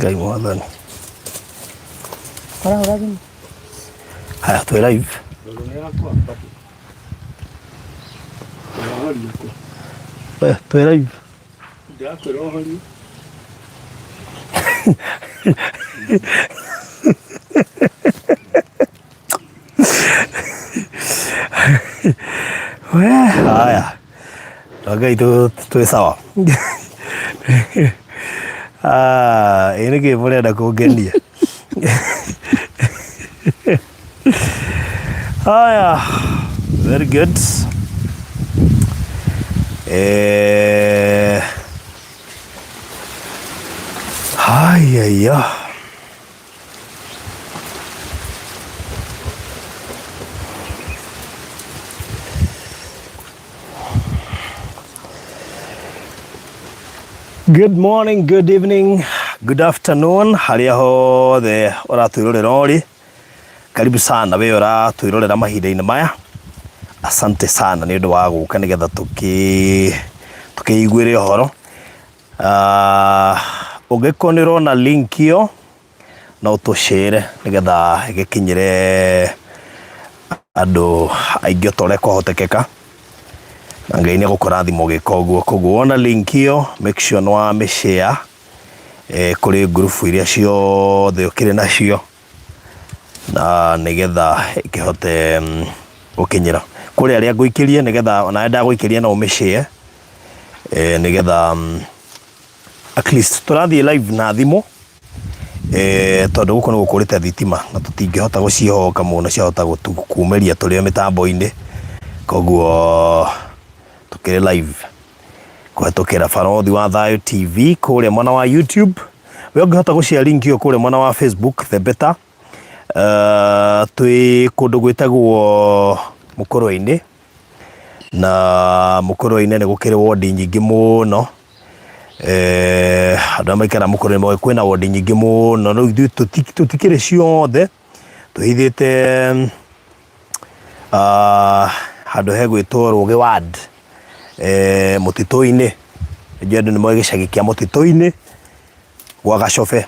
Ngai mwathani. Ũrahũra thimũ? Haya, twĩ live. Twĩ live. Ndĩrakwĩra ũhorie. We, haya. Ngai twĩ sawa. Ah, ĩ nĩkĩ mũrenda kũngenia? Haya, very good. Eh, haya ya. Good morning, good evening, good afternoon harĩa hothe ũratwĩrorera ũrĩ. Karibu sana we ũratwĩrorera mahinda-inĩ maya. Asante sana nĩ ũndũ wa gũka nĩgetha tũkĩiguĩre ũhoro. Ah, ũngĩkorwo nĩ ũrona link ĩyo no ũtũcĩre nĩgetha ĩgĩkinyĩre andũ aingĩ o ta ũrĩa kwahotekeka. Na Ngai nĩ egũkũrathima ũgĩka ũguo. Koguo wona link ĩyo make sure nĩ wamĩ share kũrĩ ngurubu iria ciothe ũkĩrĩ nacio na nĩgetha ĩkĩhote gũkinyĩra. Kũrĩ arĩa ngũikĩria nĩgetha onawe ndagũikĩria no ũmĩ share nĩgetha at least tũrathiĩ live na thimũ tondũ gũkũ nĩ gũkũrĩte thitima na tũtingĩhota gũciĩhoka mũno ciahota kumĩria tũrĩ o mĩtambo-inĩ. Koguo tũkĩrĩ live kũhetũkĩra Barothi wa Thayũ TV kũrĩa mwena wa YouTube. We ũngĩhota gũ share link ĩyo kũrĩa mwena wa Facebook the better. Twĩ kũndũ gwĩtagwo Mũkũrwe-inĩ na Mũkũrwe-inĩ nĩ gũkĩrĩ wondi nyingĩ mũno. Andũ arĩa maikaraga Mũkũrwe-inĩ moĩ kwĩna wondi nyingĩ mũno, rĩu ithuĩ tũtikĩrĩ ciothe, tũhithĩte handũ hegwĩtwo Rũgĩ ward mũtitũ-inĩ. Nĩnjũĩ andũ nĩ moĩ gĩcagi kĩa mũtitũ-inĩ gwa Gacobe.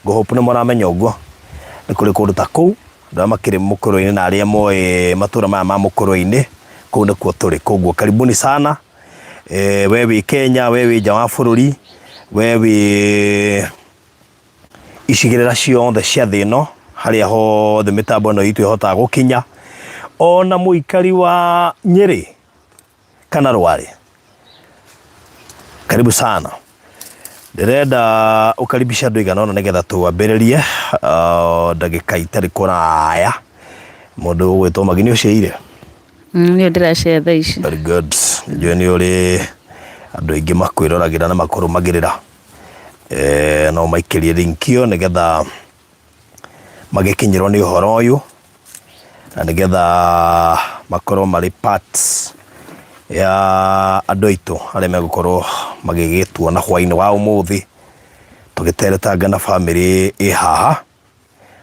Ngũ hope nĩ mũramenya ũguo. Nĩ kũrĩ kũndũ ta kũu, andũ arĩa makĩrĩ Mũkũrwe-inĩ na arĩa moĩ matũra maya ma Mũkũrwe-inĩ, kũu nĩkuo tũrĩ. Koguo karibuni sana, we wĩ Kenya, we wĩ nja wa bũrũri, we wĩ icigĩrĩra ciothe cia thĩ ĩno, harĩa hothe mĩtambo ĩno itũ ĩhotaga gũkinya, ona mũikari wa Nyĩrĩ kana Rware, karibu sana. Ndĩrenda ũkaribishe andũ aigana ũna nĩgetha twambĩrĩrie ndagĩka itarĩ kũraya. Mũndũ ũgwĩtwo Magi nĩ ũciaire? Nĩyo ndĩracea thaa ici. Very good. Njũĩ nĩ ũrĩ andũ aingĩ makwĩroragĩra na makũrũmagĩrĩra. No ũmaikĩrie link ĩyo nĩgetha magĩkinyĩrwo nĩ ũhoro ũyũ na nĩgetha makorwo marĩ part ya andũ aitũ arĩa megũkorwo magĩgĩtuona hwainĩ wa ũmũthĩ tũgĩteretanga na bamĩrĩ ĩ haha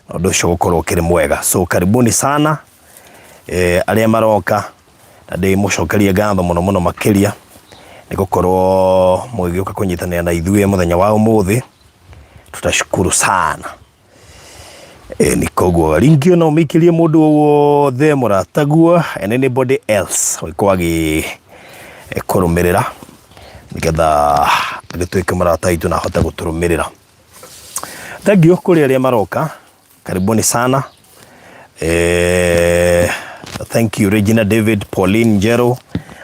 na ũndũ ũcio ũgũkorwo ũkĩrĩ mwega. So karibuni sana arĩa maroka na ndĩmũcokerie ngatho mũno mũno makĩria nĩ gũkorwo mũgĩgĩũka kũnyitanĩra na ithuĩ mũthenya wa ũmũthĩ. Tutashukuru sana. Ni koguo ringĩ no ũmĩikĩrie mũndũ o wothe mũrataguo and anybody else ũngĩkorwo agĩkũrũmĩrĩra nĩgetha agĩtuĩke mũrata witũ na ahote gũtũrũmĩrĩra. Thank you kũrĩ arĩa maroka, karibuni sana. Thank you Regina David, Pauline Njeru,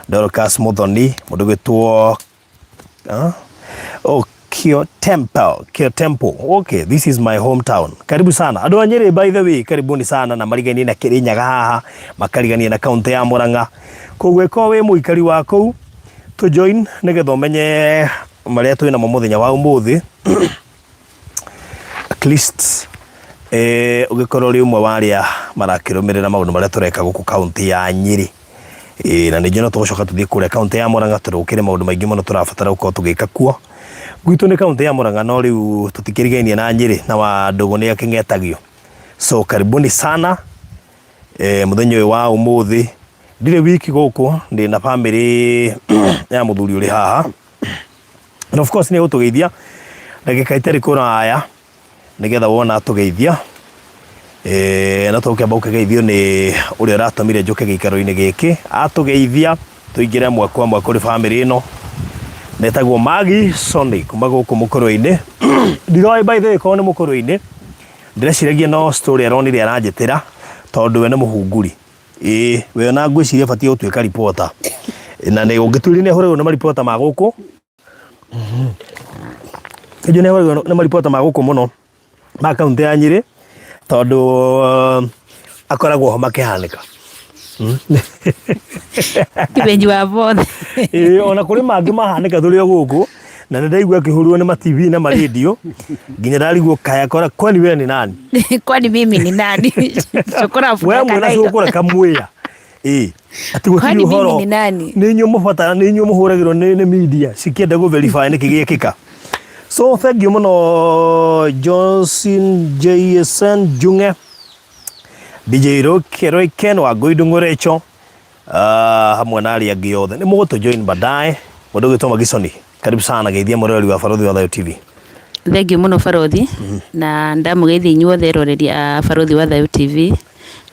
Dorcas Muthoni, mũndũ gwĩtwo Huh? Oh, Kio Temple, Kio Temple. Okay, this is my hometown. Karibu sana. Andũ a Nyĩrĩ by the way, karibuni sana na marigainie na Kĩrĩnyaga haha, makarigania na kaunti ya Murang'a. Koguo ĩkorwo wĩ mũikari wa kũu, tũ join nĩgetha ũmenye marĩa twĩ namo mũthenya wa ũmũthĩ. At least ũgĩkorwo ũrĩ ũmwe wa arĩa marakĩrũmĩrĩra maũndũ marĩa tũreka gũkũ kaunti ya Nyĩrĩ. Ĩĩ na ningĩ no tũgũcoka tũthiĩ kũrĩa kaũntĩ ya Murang'a tondũ gũkĩrĩ maũndũ maingĩ mũno tũrabatara gũkorwo tũgĩka kuo. Gwitũ nĩ kaũntĩ ya Murang'a no rĩu tũtikĩrigainie na Nyĩrĩ na Wandũgũ nĩ akĩng'etagio. So karibuni sana mũthenya ũyũ wa ũmũthĩ. Ndirĩ wiki gũkũ, ndĩna bamĩrĩ ya mũthuri ũrĩ haha. And of course nĩ egũtũgeithia ndagĩka itarĩ kũraya. Nĩgetha wona atũgeithia eh, no tũkĩamba gũkĩgeithio nĩ ũrĩa ũratũmire njũke gĩikaro-inĩ gĩkĩ atũgeithia tũingĩre ĩmwe kwa ĩmwe kũrĩ bamĩrĩ ĩno netagwo Magi Sony kuma gũkũ mũkũrũ-inĩ ndiroĩ by the way korwo nĩ mũkũrũ-inĩ ndĩreciragia no story aronire aranjĩtĩra tondũ we nĩ mũhunguri ĩĩ we ona ngwĩciria batiĩ gũtuĩka reporter na nĩ ũngĩtuĩria nĩ ahũragwo nĩ maripota ma gũkũ Kĩnjũ nĩ ahũragwo nĩ maripota ma gũkũ mũno ma kaũntĩ ya Nyĩrĩ tondũ akoragwo ho makĩhanĩka. Kibenji wa bothe. Ĩĩ ona kũrĩ mangĩ mahanĩka tũrĩ o gũkũ na nĩ ndaigua akĩhũrwo nĩ ma TV na ma radio nginya ndarigwo kaya kora kwani we ni nani? Kwani mimi ni nani? Cukura We mwena cukura kamwĩa. Ĩĩ atĩ gũtirĩ Kwani mimi ũhoro ni nani? nĩ inyuĩ mũbatara nĩ inyuĩ mũhũragĩrwo nĩ nĩ media cikĩenda gũ verify nĩkĩ gĩekĩka. So thank you mũno Johnson JSN Junge DJ Roke Roiken wa Ngũi Ndung'ũrecho hamwe na arĩa angĩ othe nĩ mũgũtũ join baadaye. Mũndũ ũgwĩtwo Magisoni, karibu sana geithia mũroreri wa Barothi wa Thayũ TV. Thengiũ mũno barothi na ndamũgeithia inyuothe eroreri a Barothi wa Thayũ TV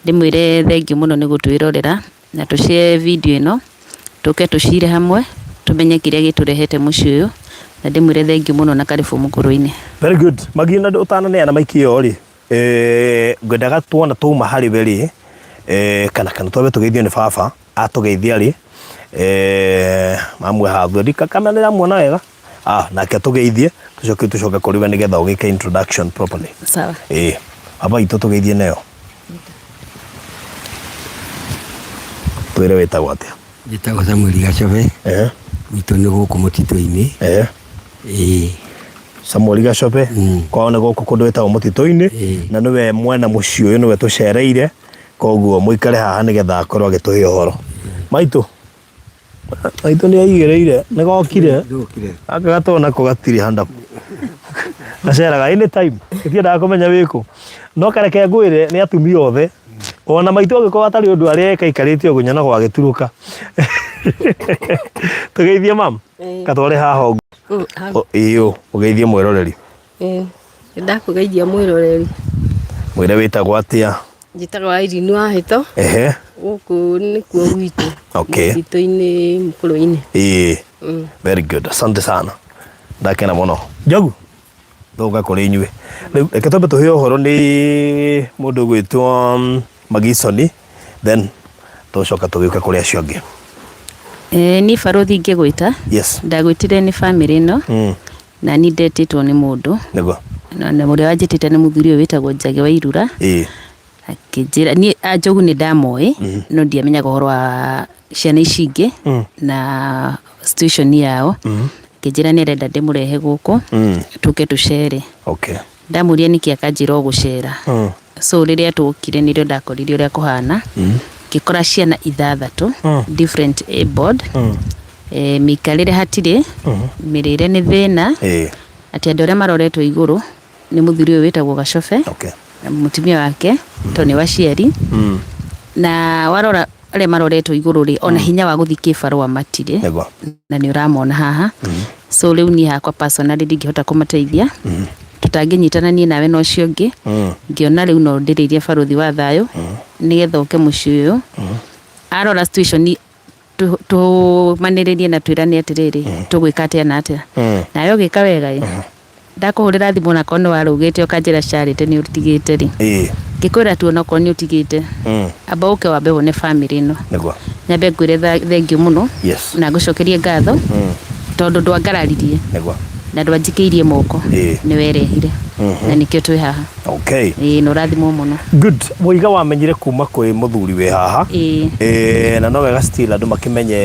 ndĩmwĩre thengiũ mũno nĩ gũtwĩrorera na tũ share video ĩno tũke tũcire hamwe tũmenye kĩrĩa gĩtũrehete mũciĩ ũyũ na ndĩmwĩre thengiũ mũno na karibu mũkũrũ-inĩ. Very good. Magi na ũtananeana maiki ĩyo rĩ eh, ngwendaga tuona twauma harĩ we rĩ eh, kana kana twambe tũgeithio nĩ baba atũgeithia rĩ eh, mamwe hathwe ndikakana nĩramuona wega ah, nake atũgeithie tũcoke tũcoke kũrĩ we nĩgetha ũgĩke introduction properly. Sawa. Ĩĩ baba itũ tũgeithie nayo twĩre wĩtagwo atĩa. Njĩtagwo Samuel Gacobe, Ehe, gwitũ nĩ gũkũ mũtitũ-inĩ. ehe. Ĩĩ. Samuel Gacobe kwao nĩ gũkũ kũndũ wĩtagwo mũtitũ-inĩ na nĩwe mwene mũciĩ ũyũ nĩwe tũcereire koguo mũikare haha nĩgetha akorwo agĩtũhe ũhoro. Maitũ maitũ nĩ aigĩrĩire nĩ gokire gaka gatoo nako gatirĩ handabu gaceraga anytime gĩtiendaga kũmenya wĩkũ no kareke ngwĩre nĩ atumia othe ona maitũ angĩkorwo atarĩ ũndũ arĩa eka aikarĩte ũguo nyonaga agĩturũka tũgeithie mam gatware haha ũguo ĩĩ ũgeithie mwĩroreri. Ĩĩ, nĩndakũgeithia mwĩroreri. Mwĩre wĩtagwo atĩa? Njĩtagwo Irene Wahĩto. Ehe. Gũkũ nĩkuo gwitũ. Okay. Mũtitũ-inĩ Mũkũrũ-inĩ. Ĩĩ. Very good. Asante sana. Ndakena mũno. Njogu, tũgoka kũrĩ inyuĩ. Rĩu reke twambe tũheo ũhoro nĩ mũndũ ũgwĩtwo Magisoni then tũcoka tũgĩũke kũrĩ acio angĩ. Eh, niĩ barũthi ngĩgwĩta Yes. ndagwĩtire nĩ bamĩrĩ ĩno na niĩ ndetĩtwo nĩ mũndũ Nĩguo. na ũrĩa wanjĩtĩte nĩ mũthuri ũyũ wĩtagwo Njage wa Irura Ĩĩ. akĩnjĩra niĩ a Njogu nĩ ndamoĩ no ndiamenyaga ũhoro wa ciana ici ingĩ na situation yao akĩnjĩra nĩ arenda ndĩmũrehe gũkũ tũke tũcere Okay. Ndamũria nĩkĩ akanjĩra o gũcera. So rĩrĩa twokire nĩrĩo ndakorire ũrĩa kũhana. Ngĩkora ciana ithathatũ different abled. Eh, mĩikarĩre hatirĩ, mĩrĩre nĩ thĩna, Ĩĩ. atĩ andũ arĩa maroretwo igũrũ nĩ mũthuri ũyũ wĩtagwo Gacobe Okay. na mũtumia wake tondũ nĩ waciari. Na warora arĩa maroretwo igũrũ rĩ, ona hinya wa gũthiĩ kĩbarũa matirĩ. Nĩguo. Na nĩ ũramona haha. So rĩu niĩ hakwa personally ndingĩhota kũmateithia. Tũtangĩnyitana niĩ nawe na ũcio ũngĩ. Ngĩona rĩu no ndĩrĩrie barũthi wa thayũ nĩgetha oke mũciĩ ũyũ. Arora situation tũmanĩrĩrie na twĩrane atĩrĩrĩ, tũgwĩka atĩa na atĩa. Nawe ũgĩka wega ĩ, ndakũhũrĩra thimũ onakorwo nĩ warũgĩte ũkanjĩra Charity nĩ ũtigĩte rĩ, ngĩkwĩra tu onakorwo nĩ ũtigĩte, amba ũke wambe wone bamĩrĩ ĩno. Nĩguo. Nyambe ngwĩre thengiũ mũno Yes. na ngũcokerie ngatho tondũ ndwangararirie Nĩguo. na ndwanjikĩirie moko nĩ werehire na nĩkĩo twĩ haha. Okay. Ĩĩ na ũrathimwo mũno. Good. Mũiga wamenyire kuma kwĩ mũthuri wĩ haha. Ĩĩ. Eh, na no wega still andũ makĩmenye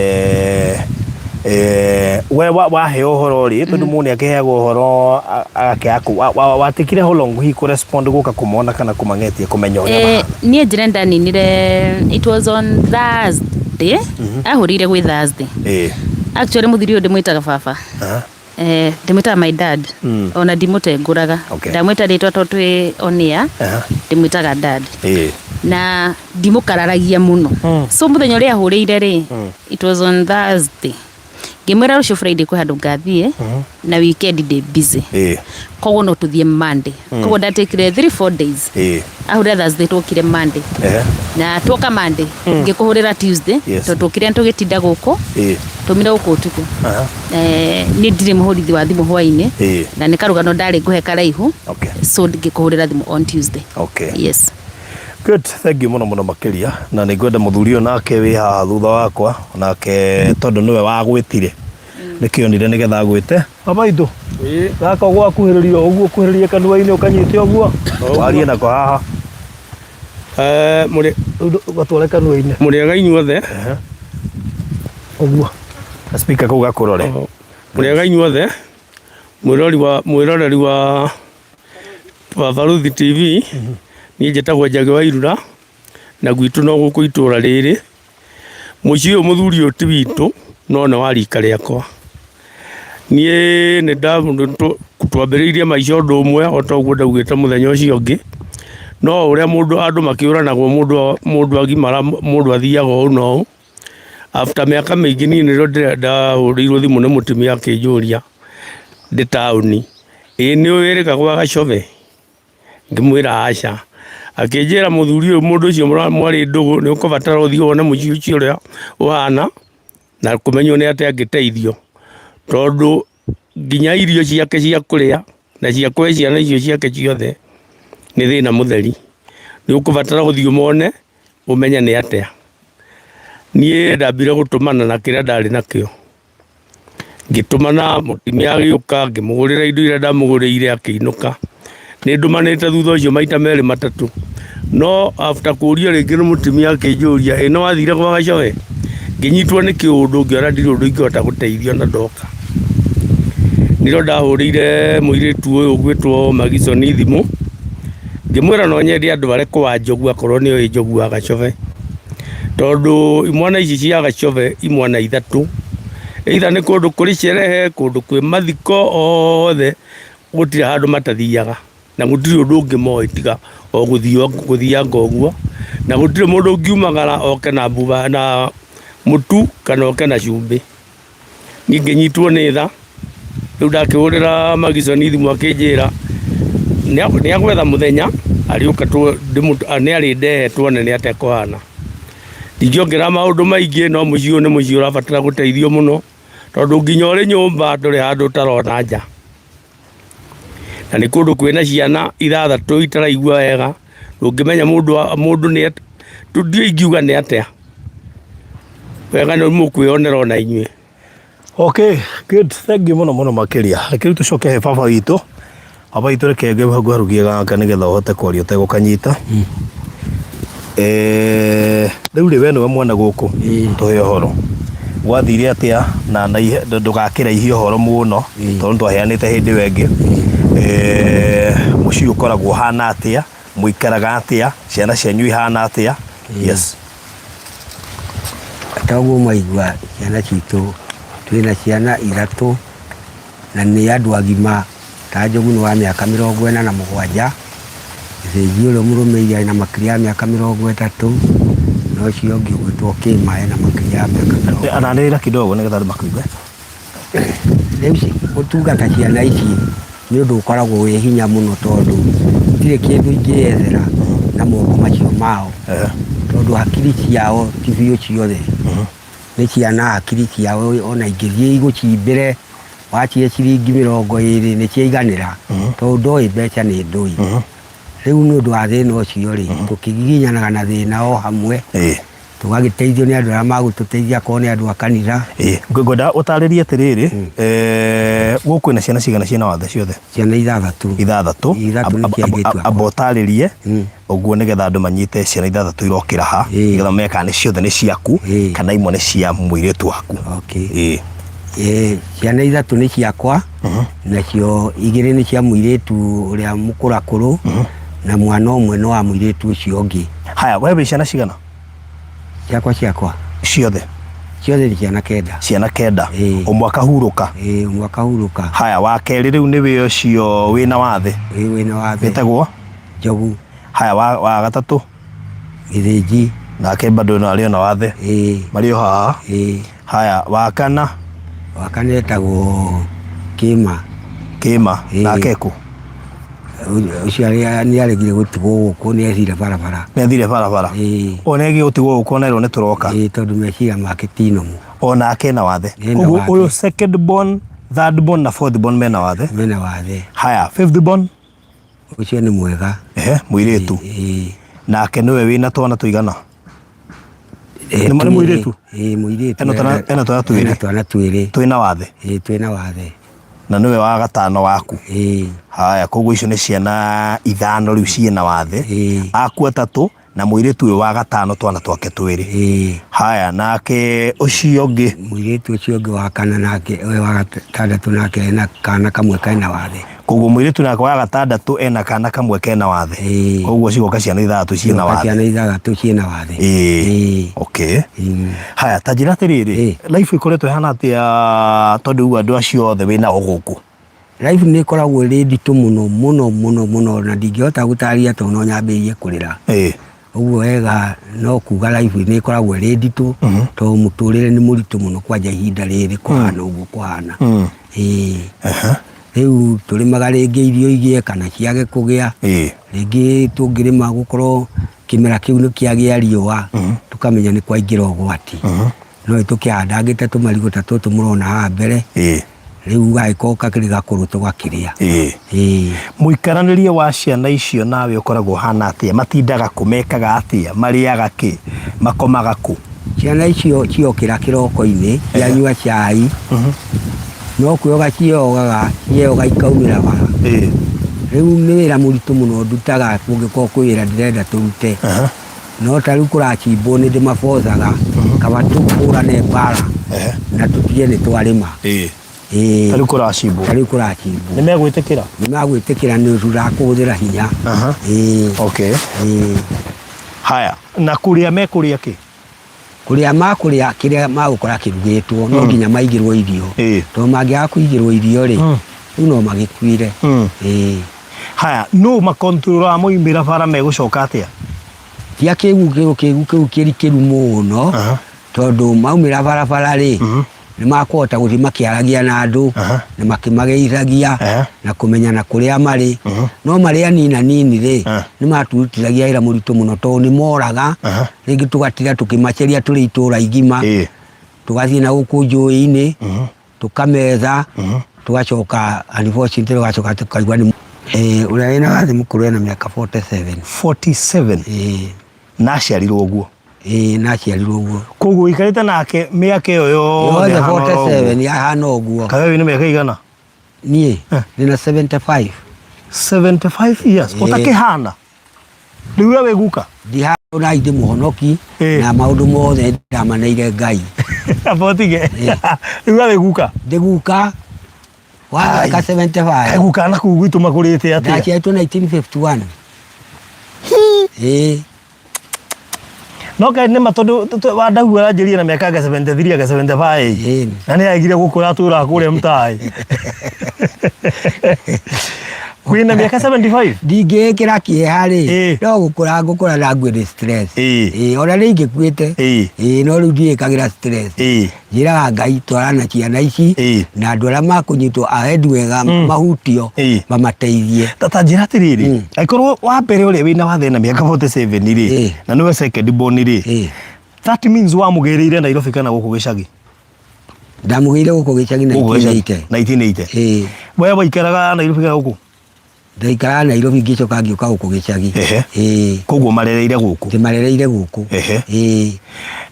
eh, we waheo ũhoro rĩ tondũ mũndũ nĩ akĩheagwo ũhoro agakĩaga watikire how long hihi kũ respond gũka kũmona kana kũmang'etia kũmenya ũrĩa Eh, mahana? niĩ njĩra ndaninire it was on Thursday ahũrĩire gwĩ Thursday Ĩĩ. actually mũthuri ũyũ ndĩmwĩtaga baba Aha. Eh, ndĩmwĩtaga my dad ona ndimũtengũraga Okay. ndamwĩta rĩtwa tondũ twĩ on air Aha. ndĩmwĩtaga dad Ĩĩ. na ndimũkararagia mũno so mũthenya ũrĩa ahũrĩire rĩ it was on Thursday. Ngĩmwĩra rũciũ Friday kwĩ handũ ngathiĩ na weekend ndĩ busy. Koguo no tũthiĩ Monday. Koguo ndatekire 3 4 days. Ahũrĩra Thursday twokire Monday. Na tuoka Monday ngĩkũhũrĩra Tuesday. Tondũ twokire tũgĩtinda gũkũ. Tũmire gũkũ ũtukũ. Niĩ ndirĩ mũhũrithi wa thimũ hwainĩ. Na nĩ karũgano ndarĩ ngũhe karaihu. So ngĩkũhũrĩra thimũ on Tuesday. Yes. Good, thank you muno muno makiria na nĩ ngwenda mũthuri ũyũ nake wĩ haha thutha wakwa nake tondũ nĩwe wagwĩtire nĩkĩonire nĩgetha agwĩte. Baba itũ gaka ũgwakuhĩrĩria ũguo ũkuhĩrĩrie kanua-inĩ ũkanyite ũguo warie nako haha. Gatware kanua-inĩ. Mũrĩega inyuothe. Ũguo. Speaker kau gakũrore. Mũrĩega inyuothe. Mwĩrori wa mwĩroreri wa wa Baruthi TV. Niĩ njĩtagwo Njagi wa Irura na gwitũ no gũkũ itũra rĩrĩ. Mũciĩ ũyũ mũthuri ũyũ ti witũ no nĩ wa rika rĩakwa. Niĩ nĩ twambĩrĩirie maica ũndũ ũmwe o ta ũguo ndaugĩte mũthenya ũcio ũngĩ, no ũrĩa mũndũ andũ makĩũranagwo mũndũ agimara mũndũ athiaga ũũ na ũũ. After mĩaka mĩingĩ niĩ nĩrĩo ndahũrĩirwo thimũ nĩ mũtumia akĩnjũria ndĩ taũni, ĩ nĩ ũĩ wĩrĩga gwa Gacobe? Ngĩmwĩra aca. Akĩnjĩra mũthuri ũyũ mũndũ ũcio mwarĩ ndũgũ nĩ ũkũbatara ũthiĩ wone mũciĩ ũcio ũrĩa ũhana na kũmenywo nĩ atĩa angĩteithio. Tondũ nginya irio ciake cia kũrĩa na cia kũhe ciana icio ciake ciothe nĩ thĩna mũtheri. Nĩ ũkũbatara ũthiĩ ũmone ũmenye nĩ atĩa. Niĩ ndambire gũtũmana na kĩrĩa ndarĩ nakĩo. Ngĩtũmana mũtumia agĩũka ngĩmũgũrĩra indo iria ndamũgũrĩire akĩinũka. Nĩ ndũmanĩte thutha ũcio maita merĩ matatũ, no after kũrio rĩngĩ nĩ mũtumia akĩnjũria ĩ nĩ wathire gwa Gacoe? Ngĩnyitwo nĩ kĩũndũ ngĩona ndirĩ ũndũ ingĩhota gũteithio na ndoka. Nĩrĩo ndahũrĩire mũirĩtu ũyũ ũgwĩtwo Magison thimũ, ngĩmwĩra no nyende andware kwa Njogu akorwo nĩ oĩ Njogu wa Gacobe. Tondũ imwana ici cia Gacobe imwana ithatũ, either nĩ kũndũ kũrĩ sherehe, kũndũ kwĩ mathiko othe gũtirĩ handũ matathiaga, na gũtirĩ ũndũ ũngĩ moĩ tiga o gũthianga ũguo, na gũtirĩ mũndũ ũngiumagara oke na mũtu kana oke na cumbĩ. Niĩ ngĩnyitwo nĩ tha, rĩu ndakĩhũrĩra Magiconi thimũ akĩnjĩra nĩ agwetha mũthenya arĩũka nĩ arĩndehe tuone nĩ atĩa kũhana. Ndingĩongerera maũndũ maingĩ no mũciĩ ũyũ nĩ mũciĩ ũrabatara gũteithio mũno, tondũ nginya ũrĩ nyũmba ndũrĩ handũ ũtarona nja. Na nĩ kũndũ kwĩna ciana ithathatũ itaraigua wega, ndũngĩmenya mũndũ mũndũ nĩ ndiũĩ ingiuga nĩ atĩa. Wega nĩ mũkwĩyonera ona inyuĩ. Okay, good. Thank you mũno mũno makĩria. Reke rĩu tũcoke he baba witũ. Baba witũ reke ngũharugie gaka nĩgetha ũhote kwaria ũtegũkanyita. Eh, rĩu rĩ we nĩwe mwene gũkũ tũhe ũhoro gwathire atĩa na ndũgakĩraihie ũhoro mũno tondũ nĩtwaheanĩte hĩndĩ ĩyo ĩngĩ. Eh, mũciĩ ũkoragwo ũhana atĩa, mũikaraga atĩa, ciana cianyu ihana atĩa? Yes. Ta ũguo mwaigua ciana citũ, twĩna ciana ithatũ na nĩ andũ agima. Ta Njogu nĩ wa mĩaka 47, Gĩthĩnji ũrĩa mũrũmĩrĩire ena makĩria ya mĩaka 30, na ũcio ũngĩ ũgwĩtwo Kĩma ena makĩria ya mĩaka mĩrongo. Ananĩrĩra kidogo nĩgetha andũ makũigue. Rĩu gũtungata ciana ici nĩ ũndũ ũkoragwo wĩ hinya mũno tondũ gũtirĩ kĩndũ ingĩyethera na moko macio mao, tondũ hakiri ciao ti biũ ciothe. Nĩ ciana hakiri ciao ona ingĩthiĩ igũcimbĩre wacihe ciringi 20 nĩ ciaiganĩra, tondũ ndoĩ mbeca nĩ ndũi. Rĩu nĩ ũndũ wa thĩna ũcio rĩ, tũkĩgiginyanaga na thĩna o hamwe, tũgagĩteithio nĩ andũ arĩa magũtũteithia akorwo nĩ andũ a kanitha. Ngwenda ũtarĩrie atĩrĩrĩ, gũkũ kwĩna ciana cigana ciĩna wathe ciothe? Ciana ithathatũ. Ithathatũ. Ithatũ nĩ cia airĩtu akwa. Amba ũtarĩrie ũguo nĩgetha andũ manyite ciana ithathatũ irokĩra ha, nĩgetha mamenye kana nĩ ciothe nĩ ciaku kana imwe nĩ cia mũirĩtu waku. Okay. Ciana ithatũ nĩ ciakwa, nacio igĩrĩ nĩ cia mũirĩtu ũrĩa mũkũrakũrũ, na mwana ũmwe nĩ wa mũirĩtu ũcio ũngĩ. Haya, we wĩ ciana cigana? Ciakwa ciakwa. Ciothe? Ciothe nĩ ciana kenda. Ciana kenda. Ũmwe akahurũka? Ĩĩ, ũmwe akahurũka. Haya, wa kerĩ rĩu nĩ wĩ ũcio wĩna wathe? Ĩĩ, wĩna wathe. Wĩtagwo? Njogu. Haya, wa gatatũ? Gĩthĩnji. Nake bado no arĩ ona wathe? Ĩĩ. Marĩ o haha? Ĩĩ. Haya, wa kana? Wa kana etagwo Kĩma. Kĩma. Ĩĩ. Nake kũ? Ũcio nĩ aregire gũtigwo gũkũ nĩ ethire barabara. Nĩ athire barabara. Ĩĩ. O nĩ gũtigwo gũkũ onerwo nĩ tũroka. Ĩĩ tondũ meciria make ti nomo. O nake ena wathe. Ena Koguo wathe. ũyũ second born, third born na fourth born mena wathe. Mena wathe. Haya, fifth born? Ũcio nĩ mwega. Ehe, mũirĩtu. Ĩĩ. Nake nĩwe wĩna twana tũigana? Ĩĩ, Nĩ nĩ mũirĩtu? Ĩĩ mũirĩtu. Ena twana- ena twana twĩrĩ? Ena twana twĩrĩ. Twĩna wathe? Ĩĩ twĩna wathe. Na nĩwe wa gatano waku? Ĩĩ. Haya, koguo icio nĩ ciana ithano rĩu ciĩna wathe. Ĩĩ. Aku atatũ na mũirĩtu ũyũ wa gatano twana twake twĩrĩ. Ĩĩ. Haya, nake ũcio ũngĩ? Mũirĩtu ũcio ũngĩ wa kana nake ũyũ wa gatandatũ nake ena kana kamwe kena wathe. Koguo mũirĩtu nake wa gatandatũ ena kana kamwe kena wathe. Ĩĩ. Koguo cigoka ciana ithathatũ ciĩna Cigoka wathe. Ciana ithathatũ ciĩna wathe. Ĩĩ. Ĩĩ. Okay. Ĩĩ. Haya, ta njĩra atĩrĩrĩ, Ĩĩ. life ĩkoretwo ĩhana atĩa tondũ rĩu andũ acio othe wĩ nao gũkũ? Life nĩ ĩkoragwo ĩrĩ nditũ mũno mũno mũno mũno na ndingĩhota gũtarĩria tondũ no nyambĩrĩrie kũrĩra. Ĩĩ. Ũguo wega no kuga life nĩ ĩkoragwo ĩrĩ nditũ tondũ mũtũrĩre nĩ mũritũ mũno kwanja ihinda rĩrĩ kũhana ũguo kũhana. Ĩĩ. Rĩu tũrĩmaga rĩngĩ irio igĩe kana ciage kũgĩa. Rĩngĩ tũngĩrĩma gũkorwo kĩmera kĩu nĩ kĩagĩa riũa tũkamenya nĩ kwaingĩra ũgwati. No tũkĩhandangĩte tũmarigũ ta tũtũ mũrona haha mbere. Rĩu gagĩkorwo kakĩrĩ gakũrũ tũgakĩrĩa. Ĩĩ. Mũikaranĩrie wa ciana icio nawe ũkoragwo ũhana atĩa? Matindaga kũ? Mekaga atĩa? Marĩaga kĩ? Makomaga kũ? Ciana icio ciokĩra kĩroko-inĩ, cianyua cai, no kwĩyoga ciĩyogaga, cieyoga ikaumĩra bara. Rĩu nĩ wĩra mũritũ mũno ndutaga kũngĩkorwo kwĩ wĩra ndĩrenda tũrute. No ta rĩu kũracimbwo nĩ ndĩmabocaga, kaba tũhũrane mbara na tũtige nĩ twarĩma. Ĩĩ. Ta rĩu kũracimbwo? Ta rĩu kũracimbwo. Nĩ megwĩtĩkĩra? Nĩ magwĩtĩkĩra nĩ tũrakũhũthĩra hinya. Ĩĩ. Okay. Ĩĩ. Haya, na kũrĩa mekũrĩa kĩ? Kũrĩa makũrĩa kĩrĩa magũkora kĩrugĩtwo no nginya maigĩrwo irio. Tondũ mangĩaga kũigĩrwo irio rĩ, rĩu no magĩkuire. Ĩĩ. Haya, nũ makontrolaga moimĩra bara megũcoka atĩa? Ti akĩgu kĩu kĩgu kĩu kĩrikĩru mũno tondũ maumĩra barabara rĩ, nĩ makũhota gũthiĩ makĩaragia na andũ na makĩmageithagia na kũmenyana kũrĩa marĩ. No marĩ anini anini rĩ, nĩ maturutithagia wĩra mũritũ mũno tondũ nĩ moraga, rĩngĩ tũgatinda tũkĩmacaria tũrĩ itũra igima, tũgathiĩ na gũkũ njũĩ-inĩ, tũkametha, tũgacoka unfortunately tũgacoka tũkaigua nĩ ũrĩa wĩna wathe mũkũrũ ena mĩaka 47. 47? Ĩĩ. Na aciarirwo ũguo? Ĩĩ na aciarirwo ũguo. Koguo ũikarĩte nake mĩaka ĩyo yothe Yothe ahana oro ũguo? 47 ahana ũguo. Kaĩ we wĩna mĩaka ĩigana? Niĩ ndĩna 75. 75 years? Ĩĩ. Ũtakĩhana? Rĩu we wĩ guka? Ndihana ona ndĩ mũhonoki na maũndũ mothe ndamaneire Ngai. Amba ũtige. Rĩu we wĩ guka? Ndĩ guka wa mĩaka 75. Kaĩ guka na kũu gwitũ makũrĩte atĩa? Ndaciarirwo 1951. Ĩĩ. No kaĩ nĩ ma tondũ Wandau aranjĩrire na mĩaka anga 73 anga 75 Ĩĩ. Na nĩ aregire gũkũra atũraga kũrĩa mtaa ĩ. Wĩna mĩaka 75? Ndingĩĩkĩra kĩeha rĩ, no gũkũra ngũkũra na ngue nĩ stress. Ĩĩ, ona nĩ ingĩkuĩte. Ĩĩ, no rĩu ndiĩkagĩra stress. Njĩraga Ngai twarana ciana ici na andũ arĩa makũnyitwo ahendi wega mahutio mamateithie. Ta njĩra atĩrĩrĩ, angĩkorwo wa mbere ũrĩa wĩna wathe na mĩaka 47 rĩ, na nĩwe second born rĩ, that means wamũgĩrĩire Nairobi kana gũkũ gĩcagi? Ndamũgĩire gũkũ gĩcagi Gũkũ gĩcagi, 1980. 1980. Ĩĩ. We waikaraga Nairobi kana gũkũ? Ndaikaraga Nairobi ngĩcoka ngĩũka gũkũ gĩcagi. Ehe. Ĩĩ. Koguo marereire gũkũ? Ndĩmarereire gũkũ. Ehe. Ĩĩ.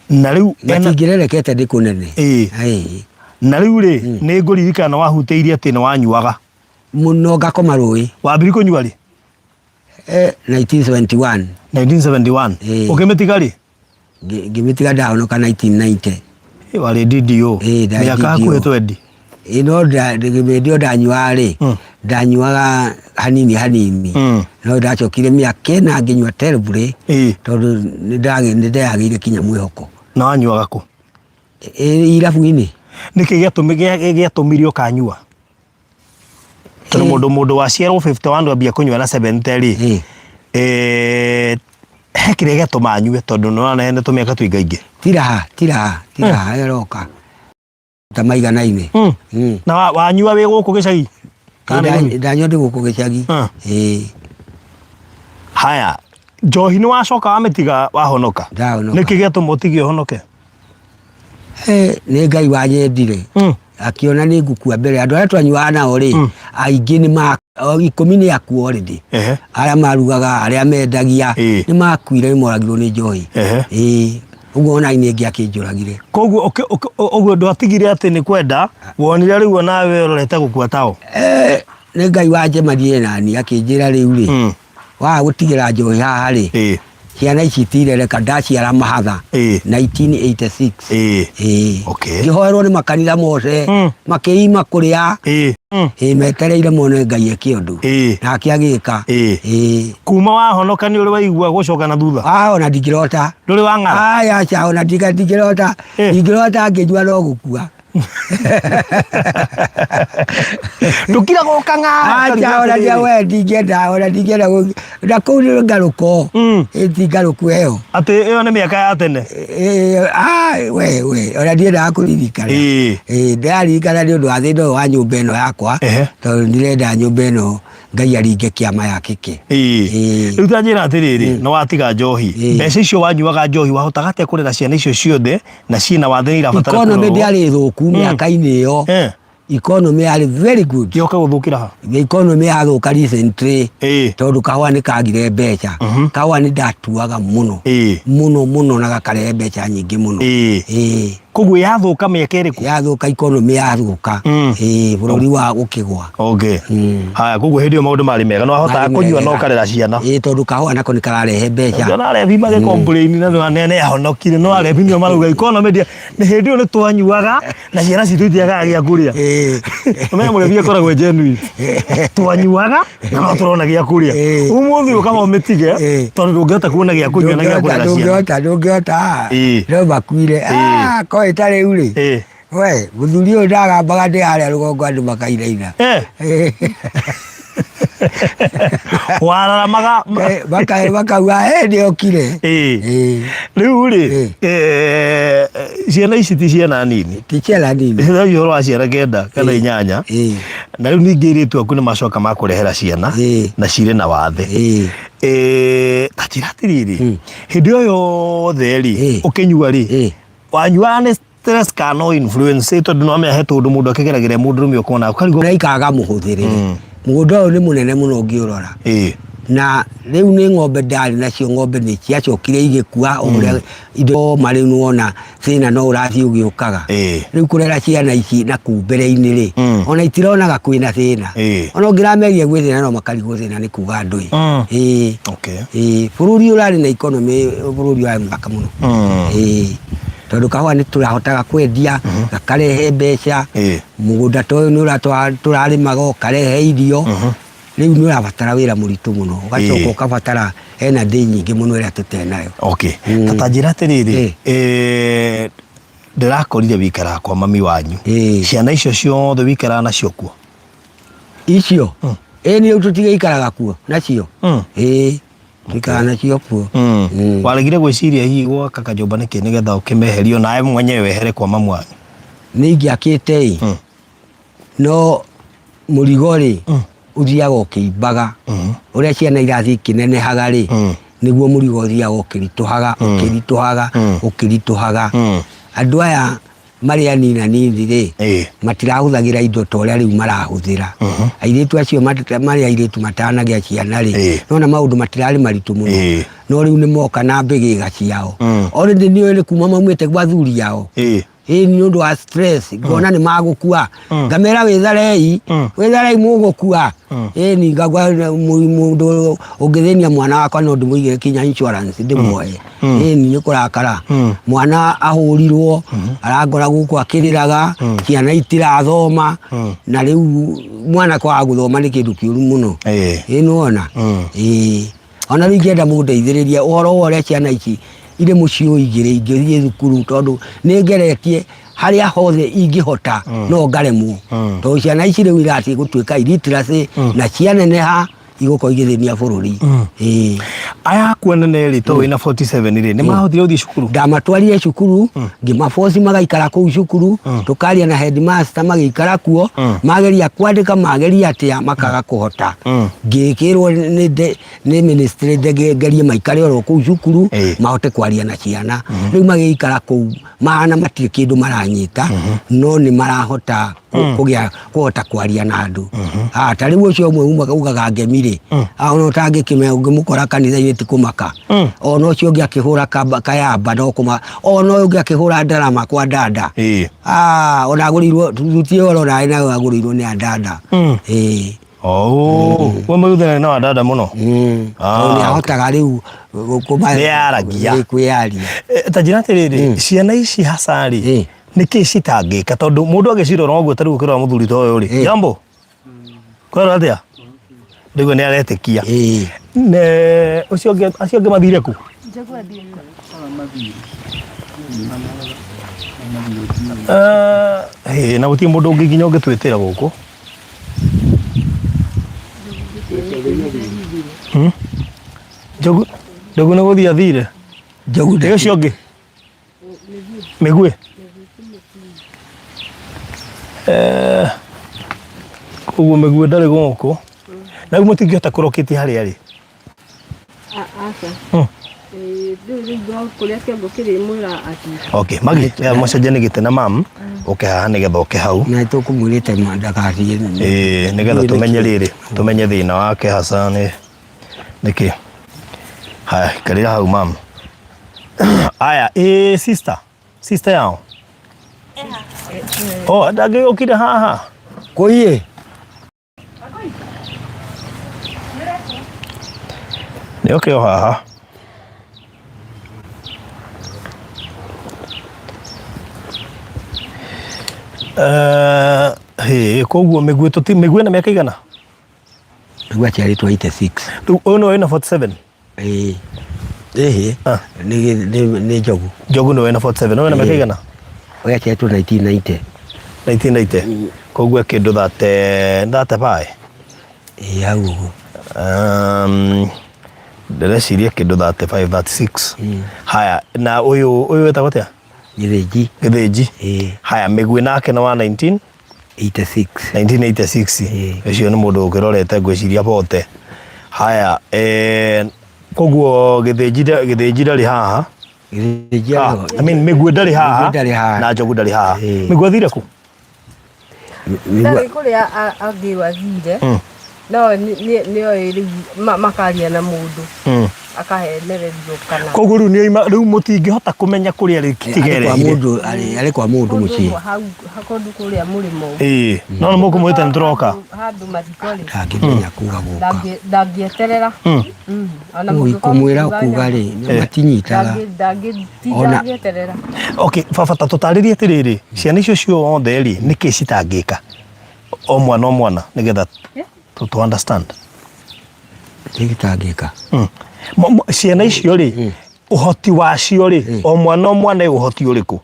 Na rĩu Matingĩrerekete ndĩ kũnene. Ĩĩ. Ĩĩ. Na rĩu rĩ, nĩ ngũririkana wahutĩirie atĩ nĩ wanyuaga. Mũno ngakoma rũĩ. Wambirie kũnyua rĩ? 1971. 1971. Ĩĩ. Ũkĩmĩtiga rĩ? Ngĩmĩtiga ndahonoka 1990. Ĩ, warĩ DDO. Ĩĩ, ndarĩ Mĩaka DDO. hakuhĩ twendi. Ĩĩ, no hĩndĩ ĩyo ndanyuaga rĩ, ndanyuaga hanini hanini. No ndacokire mĩaka ĩna ngĩnyua terribly tondũ nĩ ndeyagĩire kinya mwĩhoko. Na wanyuaga kũ? Ĩĩ, irabu-inĩ. Nĩkĩ gĩatũmire ũkanyua? Tondũ mũndũ mũndũ waciarwo 51 ambia kũnyua na 70 rĩ, he kĩrĩa gĩatũma anyue tondũ nĩ wona nĩ tũmĩaka tũingaingĩ. Ti raha, ti raha, ti raha ĩroka. Ta maiganaine. Na wanyua wĩ gũkũ gĩcagi? Kana Nairobi? Ndanyua ndĩ gũkũ gĩcagi. Ah. Ĩĩ. Haya, njohi nĩ wacoka wamĩtiga wahonoka? Ndahonoka. Nĩkĩ gĩatũma ũtige ũhonoke? Eh, nĩ Ngai wanyendire. Akiona nĩ ngũkua mbere andũ arĩa twanyuaga nao rĩ, aingĩ nĩ ma o 10 nĩ akuo already. Arĩa marugaga, arĩa mendagia, nĩ makuire, nĩ moragirwo nĩ njohi. Ĩĩ. Ũguo ona niĩ ngĩakĩnjũragire. Koguo ũguo ndwatigire atĩ nĩ kwenda, wonire rĩu onawe ũrorete gũkua tao? Eh, nĩ Ngai wanjemanirie nani akĩnjĩra rĩu rĩ, waga gũtigĩra njohi haha rĩ, ciana ici itirereka, ndaciara mahatha 1986. Ĩĩ. Ngĩhoerwo nĩ makanitha mothe, makĩima kũrĩa, ĩĩ, metereire mone Ngai eke ũndũ. Nake agĩka. Ĩĩ. Kuma wahonoka nĩ ũrĩ waigua gũcoka na thutha? Ah, ona ndingĩrota. Ndũrĩ wang'ara? Aya, aca, ona ndingĩrota. Ingĩrota ngĩnyua no gũkua. Ndũkiraga ũkang'ara? Aca, ona ndia we ndingĩenda, ona ndingĩenda na kũu nĩ ngarũko. Ĩ ti ngarũku ĩyo. Atĩ ĩyo nĩ mĩaka ya tene? Ĩ, ah, we, we, ona ndiendaga kũririkana. Ĩ, ndĩraririkana nĩ ũndũ wa thĩna ũyũ wa nyũmba ĩno yakwa, tondũ ndĩrenda nyũmba ĩno Ngai aringe kĩama ya kĩke. Ĩĩ. Rĩu ta njĩra atĩrĩrĩ, nĩ watiga njohi. Mbeca icio wanyuaga njohi wahotaga atĩa kũrera ciana icio ciothe na ciĩna wathe nĩ irabatara Economy kũrorwo? ndĩarĩ thũku mĩaka-inĩ ĩyo. Economy yarĩ very good. Yoka gũthũkĩra ha? Economy yathũka recently tondũ kahũa nĩ kagire mbeca. Kahũa nĩ ndatuaga mũno. Mũno mũno na gakarehe mbeca nyingĩ mũno. Ĩĩ. Koguo yathũka mĩaka ĩrĩkũ? Yathũka economy yathũka. Ĩĩ, bũrũri wa ũkĩgwa. Okay. Haya, koguo hĩndĩ ĩyo maũndũ marĩ mega, no wahotaga Marĩ kũnyua na mega. ũkarera ciana. Ĩĩ, tondũ kahũa nako nĩ kararehe mbeca. Ndona arebi magĩ complain na nĩ nĩ ahonokire no arebi nĩo marauga economy ndia nĩ hĩndĩ ĩyo nĩ twanyuaga na ciana citũ itiagaga gĩa kũrĩa. Ũmenye mũrebi akoragwo e genuine. Twanyuaga na no tũrona gĩa kũrĩa. Ũmũthĩ ũyũ kaba ũmĩtige tondũ ndũngĩhota kuona gĩa kũnyua na gĩa kũrera ciana. Ndũngĩhota, ndũngĩhota. No makuire. Ah, ko ĩtarĩ rĩu rĩ. We, mũthuri ũyũ ndagambaga ndĩ harĩa rũgongo andũ makainaina. Wararamaga Makauga "Eh, nĩokire." Rĩu rĩ, ciana ici ti ciana nini. Ti ciana nini. Ndĩragia ũhoro wa ciana 9 kana 8. Na rĩu ningĩ airĩtu aku nĩ macoka makũrehera ciana na cirĩ na wathe. Ta njĩra atĩrĩrĩ, hĩndĩ ĩyo yothe rĩ, ũkĩnyua rĩ, wanyuaga nĩ stress kana no influence tondũ no amenya he tũndũ mũndũ akĩgeragĩra mũndũrũme ũkona ũkarigwo. Ũraikaraga mũhũthĩrĩre. Mũgũnda ũyũ nĩ mũnene mũno ũngĩũrora. Na rĩu nĩ ng'ombe ndarĩ nacio, ng'ombe nĩ ciacokire igĩkua o ũrĩa indo ma rĩu nĩwona thĩna no ũrathiĩ ũgĩũkaga. Rĩu kũrera ciana ici na kũu mbere-inĩ rĩ, ona itironaga kwĩna thĩna. Ona ũngĩrameria gwĩ thĩna no makarigwo thĩna nĩ kuga ndũĩ. Ĩĩ. Bũrũri ũrarĩ na economy, bũrũri warĩ mũthaka mũno. Ĩĩ. Tondũ kahũa nĩ tũrahotaga kwendia, gakarehe mbeca, mũgũnda ta ũyũ nĩ tũrarĩmaga ũkarehe irio. Rĩu nĩ ũrabatara wĩra mũritũ mũno, ũgacoka ũkabatara energy nyingĩ mũno ĩrĩa tũtenayo. Okay. Ta ta njĩra atĩrĩrĩ, ndĩrakorire wĩikaraga kwa mami wanyu. Ciana icio ciothe wĩikaraga nacio kuo? Icio? Ĩĩ nĩ rĩu tũtigĩikaraga kuo nacio. Ĩĩ, tũikaraga nacio kuo. Waregire gwĩciria hihi gwaka kanyũmba nĩkĩ nĩgetha ũkĩmeherie onawe mwenyewe wehere kwa mamu wanyu? Nĩ ingĩakĩte ĩ, no mũrigo rĩ, ũthiaga ũkĩimbaga. Ũrĩa ciana irathiĩ ikĩnenehaga rĩ, nĩguo mũrigo ũthiaga ũkĩritũhaga, ũkĩritũhaga, ũkĩritũhaga. Andũ aya marĩ anini anini rĩ, matirahũthagĩra indo ta ũrĩa rĩu marahũthĩra. Airĩtu acio marĩ airĩtu matanagĩa ciana rĩ, nĩwona maũndũ matirarĩ maritũ mũno. No rĩu nĩ moka na mbĩgĩga ciao. Already nĩũĩ nĩ kuma maumĩte gwa athuri ao. Ĩĩ nĩ ũndũ wa stress, ngona nĩ magũkua. Ngamera wĩtharei, wĩtharei mũgũkua. Ĩni ngagwa mũndũ ũngĩthĩnia mwana wakwa no ndĩmũigĩre kinya insurance ndĩmuoe. Ĩni nĩ kũrakara. Mwana ahũrirwo, arangora gũkũ akĩrĩraga, ciana itirathoma, na rĩu mwana kwaga gũthoma nĩ kĩndũ kĩũru mũno. Ĩĩ nĩwona? Ĩĩ. Ona rĩu ingĩenda mũndeithĩrĩrie ũhoro wa ũrĩa ciana ici irĩ mũciĩ ũyũ igĩrĩ ingĩthiĩ thukuru tondũ nĩ ngeretie harĩa hothe ingĩhota no ngaremwo. Tondũ ciana ici rĩu irathiĩ gũtuĩka illiteracy na cianeneha igũkorwo igĩthĩnia bũrũri. Ĩĩ. Aya aku anene rĩ, to wĩna 47 rĩ, nĩ mahotire gũthiĩ cukuru? Ndamatwarire cukuru, ngĩmaboci magaikara kũu cukuru, tũkaria na headmaster magĩikara kuo, mageria kwandĩka mageria atĩa makaga kũhota. Ngĩkĩrwo nĩ nĩ ministry ngerie maikare oro kũu cukuru mahote kwaria na ciana. Rĩu magĩikara kũu mahana matirĩ kĩndũ maranyita, no nĩ marahota kũgĩa kũhota kwaria na andũ. Ah, ta rĩu ũcio ũmwe umaga ugaga ngemi rĩ, ah, ona ũtangĩkĩmenya ũngĩmũkora kanitha-inĩ ti kũmaka. Ona ũcio ũngĩ akĩhũra kayamba no kũma, ona ũyũ ũngĩ akĩhũra ndarama kwa dada. Ah, ona agũrĩirwo thuti ĩyo ũrona arĩ nayo agũrĩirwo nĩ adada. Ĩĩ. Oh, we mũyuthana na wadada mũno. Ah, Tondũ nĩ ahotaga rĩu Nĩaragia. Kwĩyaria. Ta njĩra atĩrĩrĩ, ciana ici hasa rĩ, nĩkĩ citangĩka? Tondũ mũndũ agĩcirora ũguo ta rĩu ũkĩrora mũthuri ta ũyũ rĩ, jambo kwerwo atĩa? Ndĩgua nĩ aretĩkia. Ne ũcio ũngĩ, acio angĩ mathire kũ? Eh, na gũtirĩ mũndũ ũngĩ nginya ũngĩtwĩtĩra gũkũ. Njogu njogu nĩ gũthiĩ athire. Njogu Ĩ ũcio ũngĩ? Mĩguĩ. Eh, koguo mĩguĩ ndarĩ gũkũ. Na rĩu mũtingĩhota kũrokĩti harĩa arĩ. Aca. Rĩu rĩu no kũrĩa kĩongo kĩrĩmwĩra atĩ. Okay, Magi, mũcenjanie gĩtĩ na mam, ũke haha nĩgetha ũke hau. Na tũkũmwĩrĩte ndagathiĩ. Ĩĩ, nĩgetha tũmenye rĩrĩ, tũmenye thĩna wake hasa nĩ nĩkĩ. Haya, ikarĩra hau mam. Aya, ĩĩ sister, sister yao. Oh, ndangĩgĩũkire haha. Kũiĩ. Nĩ oke o haha. Eh, hĩ, koguo mĩguĩ tũti mĩguĩ na mĩaka igana? Rĩu aciarĩtwo 86. Rĩu ũyũ nĩwe wĩna 47? Ĩĩ. Ĩhĩ. Ah. Nĩ nĩ nĩ njogu. Njogu nĩwe wĩna 47, ũyũ wĩna mĩaka igana? Ũyũ aciarĩtwo 1990. 1990. Koguo kĩndũ 30, 35? Ĩĩ hau ũguo. Ndĩreciria kĩndũ 35, 36. Haya, na ũyũ ũyũ wĩtagwo atĩa? Gĩthĩnji. Gĩthĩnji. Ĩĩ. Haya, mĩguĩ nake nĩ wa 19? 86. 1986. Ĩĩ. Ũcio nĩ mũndũ ũkĩrorete ngwĩciria bote. Haya, koguo Gĩthĩnji Gĩthĩnji ndarĩ haha. Gĩthĩnji Ah, arĩ ho. I mean, Mĩguĩ ndarĩ haha Mĩguĩ ndarĩ haha. na Njogu ndarĩ haha. Ĩĩ. Mĩguĩ athire kũ? Ndarĩ kũrĩa angĩrwo athire no nĩoĩ rĩu makaria na mũndũ akahenererio kana Koguo rĩu nĩoima rĩu mũtingĩhota kũmenya kũrĩa rĩ Arĩ kwa tigereire. mũndũ arĩ arĩ kwa mũndũ kũndũ mũciĩ. ũmwe hau kũndũ kũrĩa mũrĩmo Ĩĩ, no nĩ mũkũmwĩta nĩ tũroka. Handũ mathiko rĩ Ndangĩmenya kuga gũka. Ndangĩeterera. Ona Ui, mũngĩkorwo kũmwĩra mũkiuga kuga nyama. rĩ matinyitaga. Ndangĩtinda Ona- agĩeterera. Okay, baba ta tũtarĩrie atĩrĩrĩ, ciana icio ciothe rĩ, nĩkĩ citangĩka? O mwana o mwana nĩgetha tũ understand. Kĩĩ gĩtangĩka? Ciana icio rĩ, ũhoti wacio rĩ, o mwana o mwana e ũhoti ũrĩkũ?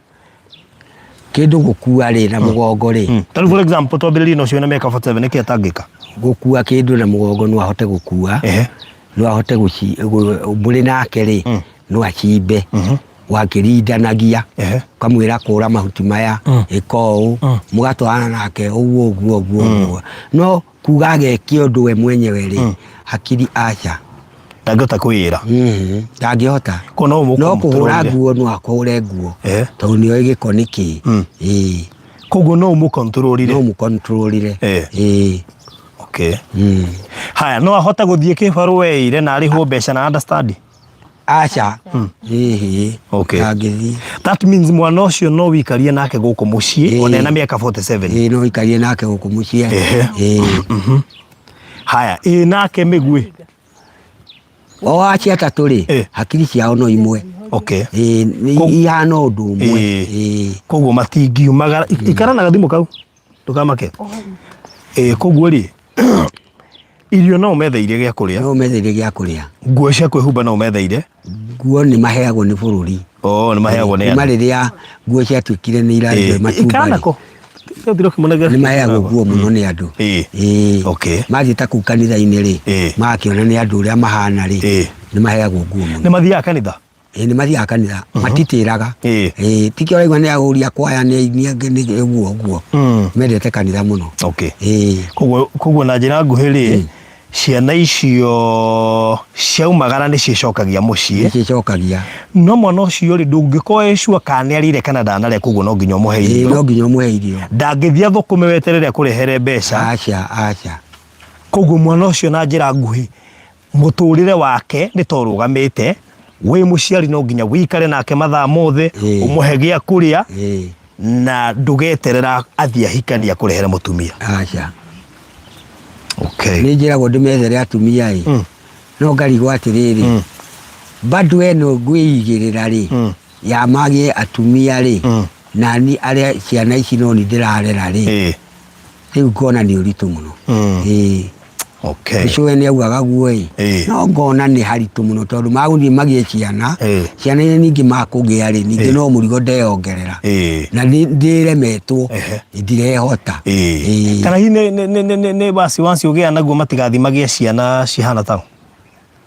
Kĩndũ gũkua rĩ na mũgongo rĩ. Ta rĩu for example twambĩrĩrie na ũcio wĩna mĩaka 47 nĩkĩ atangĩka? Gũkua kĩndũ na mũgongo no ahote gũkua. No ahote mũrĩ nake rĩ, no acimbe. Wakĩrindanagia, ũkamwĩra kũra mahuti maya, ĩka ũũ, mũgatwarana nake ũguo ũguo ũguo ũguo. No kuga ageke ũndũ we mwenyewe rĩ, hakiri aca. Ndangĩhota kwĩĩra. Ndangĩhota. Koguo no ũmũkũ- No kũhũra mũtũrũrire. nguo no akũhũre nguo. Tondũ nĩoĩ gĩko nĩ kĩĩ. Ĩĩ. Koguo no ũmũkontrolire. No ũmũkontrolire. Ĩĩ. Okay. Haya, no ahote gũthiĩ kĩbarũa eire na arĩhwo mbeca na understand? Aca. Ĩhĩ. Okay. Ndangĩthiĩ. That means mwana ũcio no wikarie nake gũkũ mũciĩ ona ena mĩaka 47. Ĩĩ no wikarie nake gũkũ mũciĩ. Ĩĩ. Haya, ĩ nake mĩguĩ. O acio atatũ rĩ, hakiri ciao no imwe. Okay. Ĩĩ, ihana ũndũ ũmwe. Ĩĩ. Koguo matingiumagara. Ikara na gathimũ kau. Ndũkamake. Ĩĩ, koguo rĩ, irio no ũmetheire gĩa kũrĩa. No ũmetheire gĩa kũrĩa. Nguo cia kwĩhumba no ũmetheire. Nguo nĩ maheagwo nĩ bũrũri. Oh, nĩ maheagwo nĩ Kuma andũ. rĩrĩa nguo ciatuĩkire nĩ iraigua matumba Ikara rĩ, nako. Kĩo ũkĩmũnengera nĩ maheagwo nguo mũno nĩ andũ. Ĩĩ. Ĩĩ. Okay. Mathiĩ ta kũu kanitha-inĩ rĩ, magakĩona nĩ andũ ũrĩa mahana rĩ, Nĩ maheagwo nguo mũno. Nĩ mathiaga kanitha? Ĩĩ, nĩ mathiaga kanitha, matitĩraga. Ĩĩ, tikĩo ũraigua nĩ ahũri a kwaya, nĩ aini angĩ, nĩ ũguo ũguo. Mendete kanitha mũno. Ĩĩ. Koguo na njĩra nguhĩ rĩ, ciana icio ciaumagara nĩ ciĩcokagia mũciĩ. Nĩ ciĩcokagia. No mwana ũcio rĩ, ndũngĩkorwo wĩ sure kana nĩ arĩire kana ndanarĩa, koguo no nginya ũmũhe irio. Ĩĩ, no nginya ũmũhe irio. Ndangĩthiĩ athũkũme weterere akũrehere mbeca. Aca, aca. Koguo mwana ũcio na njĩra nguhĩ mũtũrĩre wake nĩ ta ũrũgamĩte. Wĩ mũciari no nginya wĩikare nake mathaa mothe, ũmũhe gĩa kũrĩa, na ndũgeterera athiĩ ahikanie akũrehere mũtumia. Aca. Okay. Nĩ njĩragwo ndĩmethere atumia ĩ, no ngarigwo atĩrĩrĩ, bado ĩno ngwĩigĩrĩra rĩ, ya magĩe atumia rĩ, nani arĩa ciana ici no ni ndĩrarera rĩ, Rĩu ngona nĩ ũritũ mũno. Ĩĩ. Cũwe nĩ augaga guo ĩ, no ngona nĩ haritũ mũno tondũ magũthiĩ magĩe ciana, ciana iria ningĩ makũgĩa rĩ, ningĩ no mũrigo ndeyongerera. Na ndĩremetwo, ndirehota. Kana hihi nĩ wasiwasi ũgĩaga naguo matigathiĩ magĩe ciana cihana tao?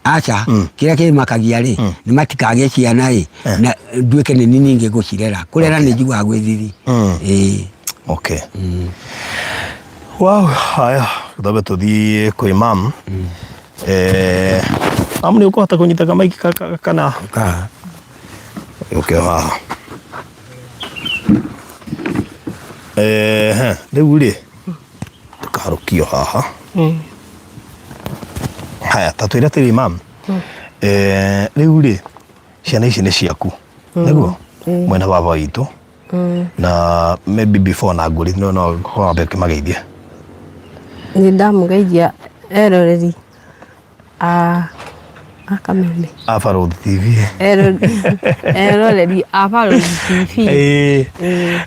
Aca, kĩrĩa kĩmakagia rĩ, nĩ matikagĩe ciana ĩ, na nduĩke nĩ niĩ ningĩ ngũcirera. Kũrera nĩ njiguaga gwĩ thiri. Ĩĩ. Okay. Wow, haya, twambe tũthiĩ kwĩ mam. Eh, mam nĩ ũkũhota kũnyita kamaiki kana? Ka. Ũke haha. Eh, rĩu rĩ, tũkaharũkio haha. Haya, ta twĩre atĩrĩ mam, eh, rĩu rĩ, ciana ici nĩ ciaku, nĩguo? Mwena baba witũ na maybe before na ngũri no no wambe ũkĩmageithie. Nĩ ndamũgeithia eroreri a a Kameme. A Barũthi TV. Eroreri a Barũthi TV. Ĩĩ.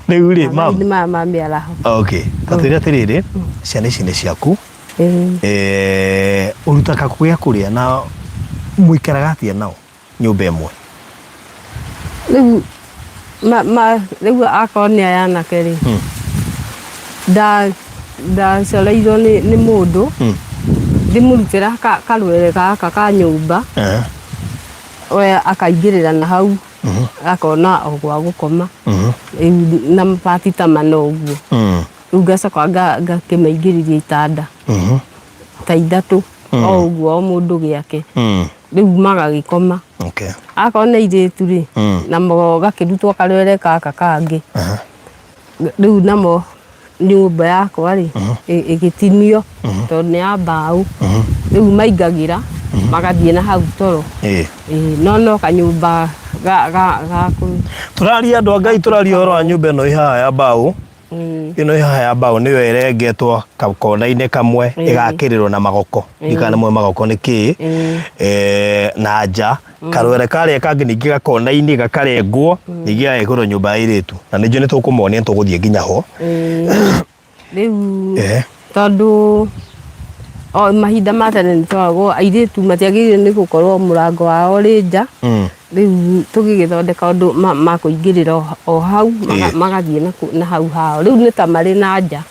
Rĩu rĩ, mam. Nĩ maya ma mĩaraho. Okay. Ta twĩre atĩrĩrĩ, ciana ici nĩ ciaku. Eh, ũrutaga kũ gĩa kũrĩa na mũikaraga atĩa nao nyũmba ĩmwe? Rĩu ma, ma, rĩu akorwo nĩ aya anake rĩ, nda ndacoreirwo nĩ, nĩ mũndũ ndĩmũrutĩra ka, karwere gaka ka nyũmba we akaingĩrĩra na hau akona o gwa gũkoma. Rĩu na mabati ta mana ũguo. Rĩu ngacoka ngakĩmaingĩrĩria itanda ta ithatũ o ũguo o mũndũ gĩake. Rĩu magagĩkoma. Akorwo nĩ airĩtu rĩ, namo gakĩrutwo karwere gaka kangĩ. Rĩu namo nyũmba yakwa rĩ, ĩgĩtinio tondũ nĩ ya mbaũ. Rĩu maingagĩra magathiĩ na hau toro. Ĩĩ, no no kanyũmba ga ga ga Tũraria andũ a Ngai, tũraria ũhoro wa nyũmba ĩno ĩ haha ya mbaũ. Ĩno ĩ haha ya mbaũ nĩyo ĩrengetwo kona-inĩ kamwe ĩgakĩrĩrwo na magoko. Ndiũĩ kana nĩmũĩ magoko nĩ kĩĩ. Eh, na nja karwere karĩa kangĩ ningĩ gakona-inĩ gakarengwo ningĩ gagekĩrwo nyũmba ya airĩtu. Na nĩ njũĩ nĩ tũkũmonia nĩ tũgũthiĩ nginya ho. Rĩu tondũ o mahinda ma tene nĩ tweragwo airĩtu matiagĩrĩire nĩ gũkorwo mũrango wao ũrĩ nja. Rĩu tũgĩgĩthondeka ũndũ makũingĩrĩra o hau magathiĩ na hau hao. Rĩu nĩ ta marĩ na nja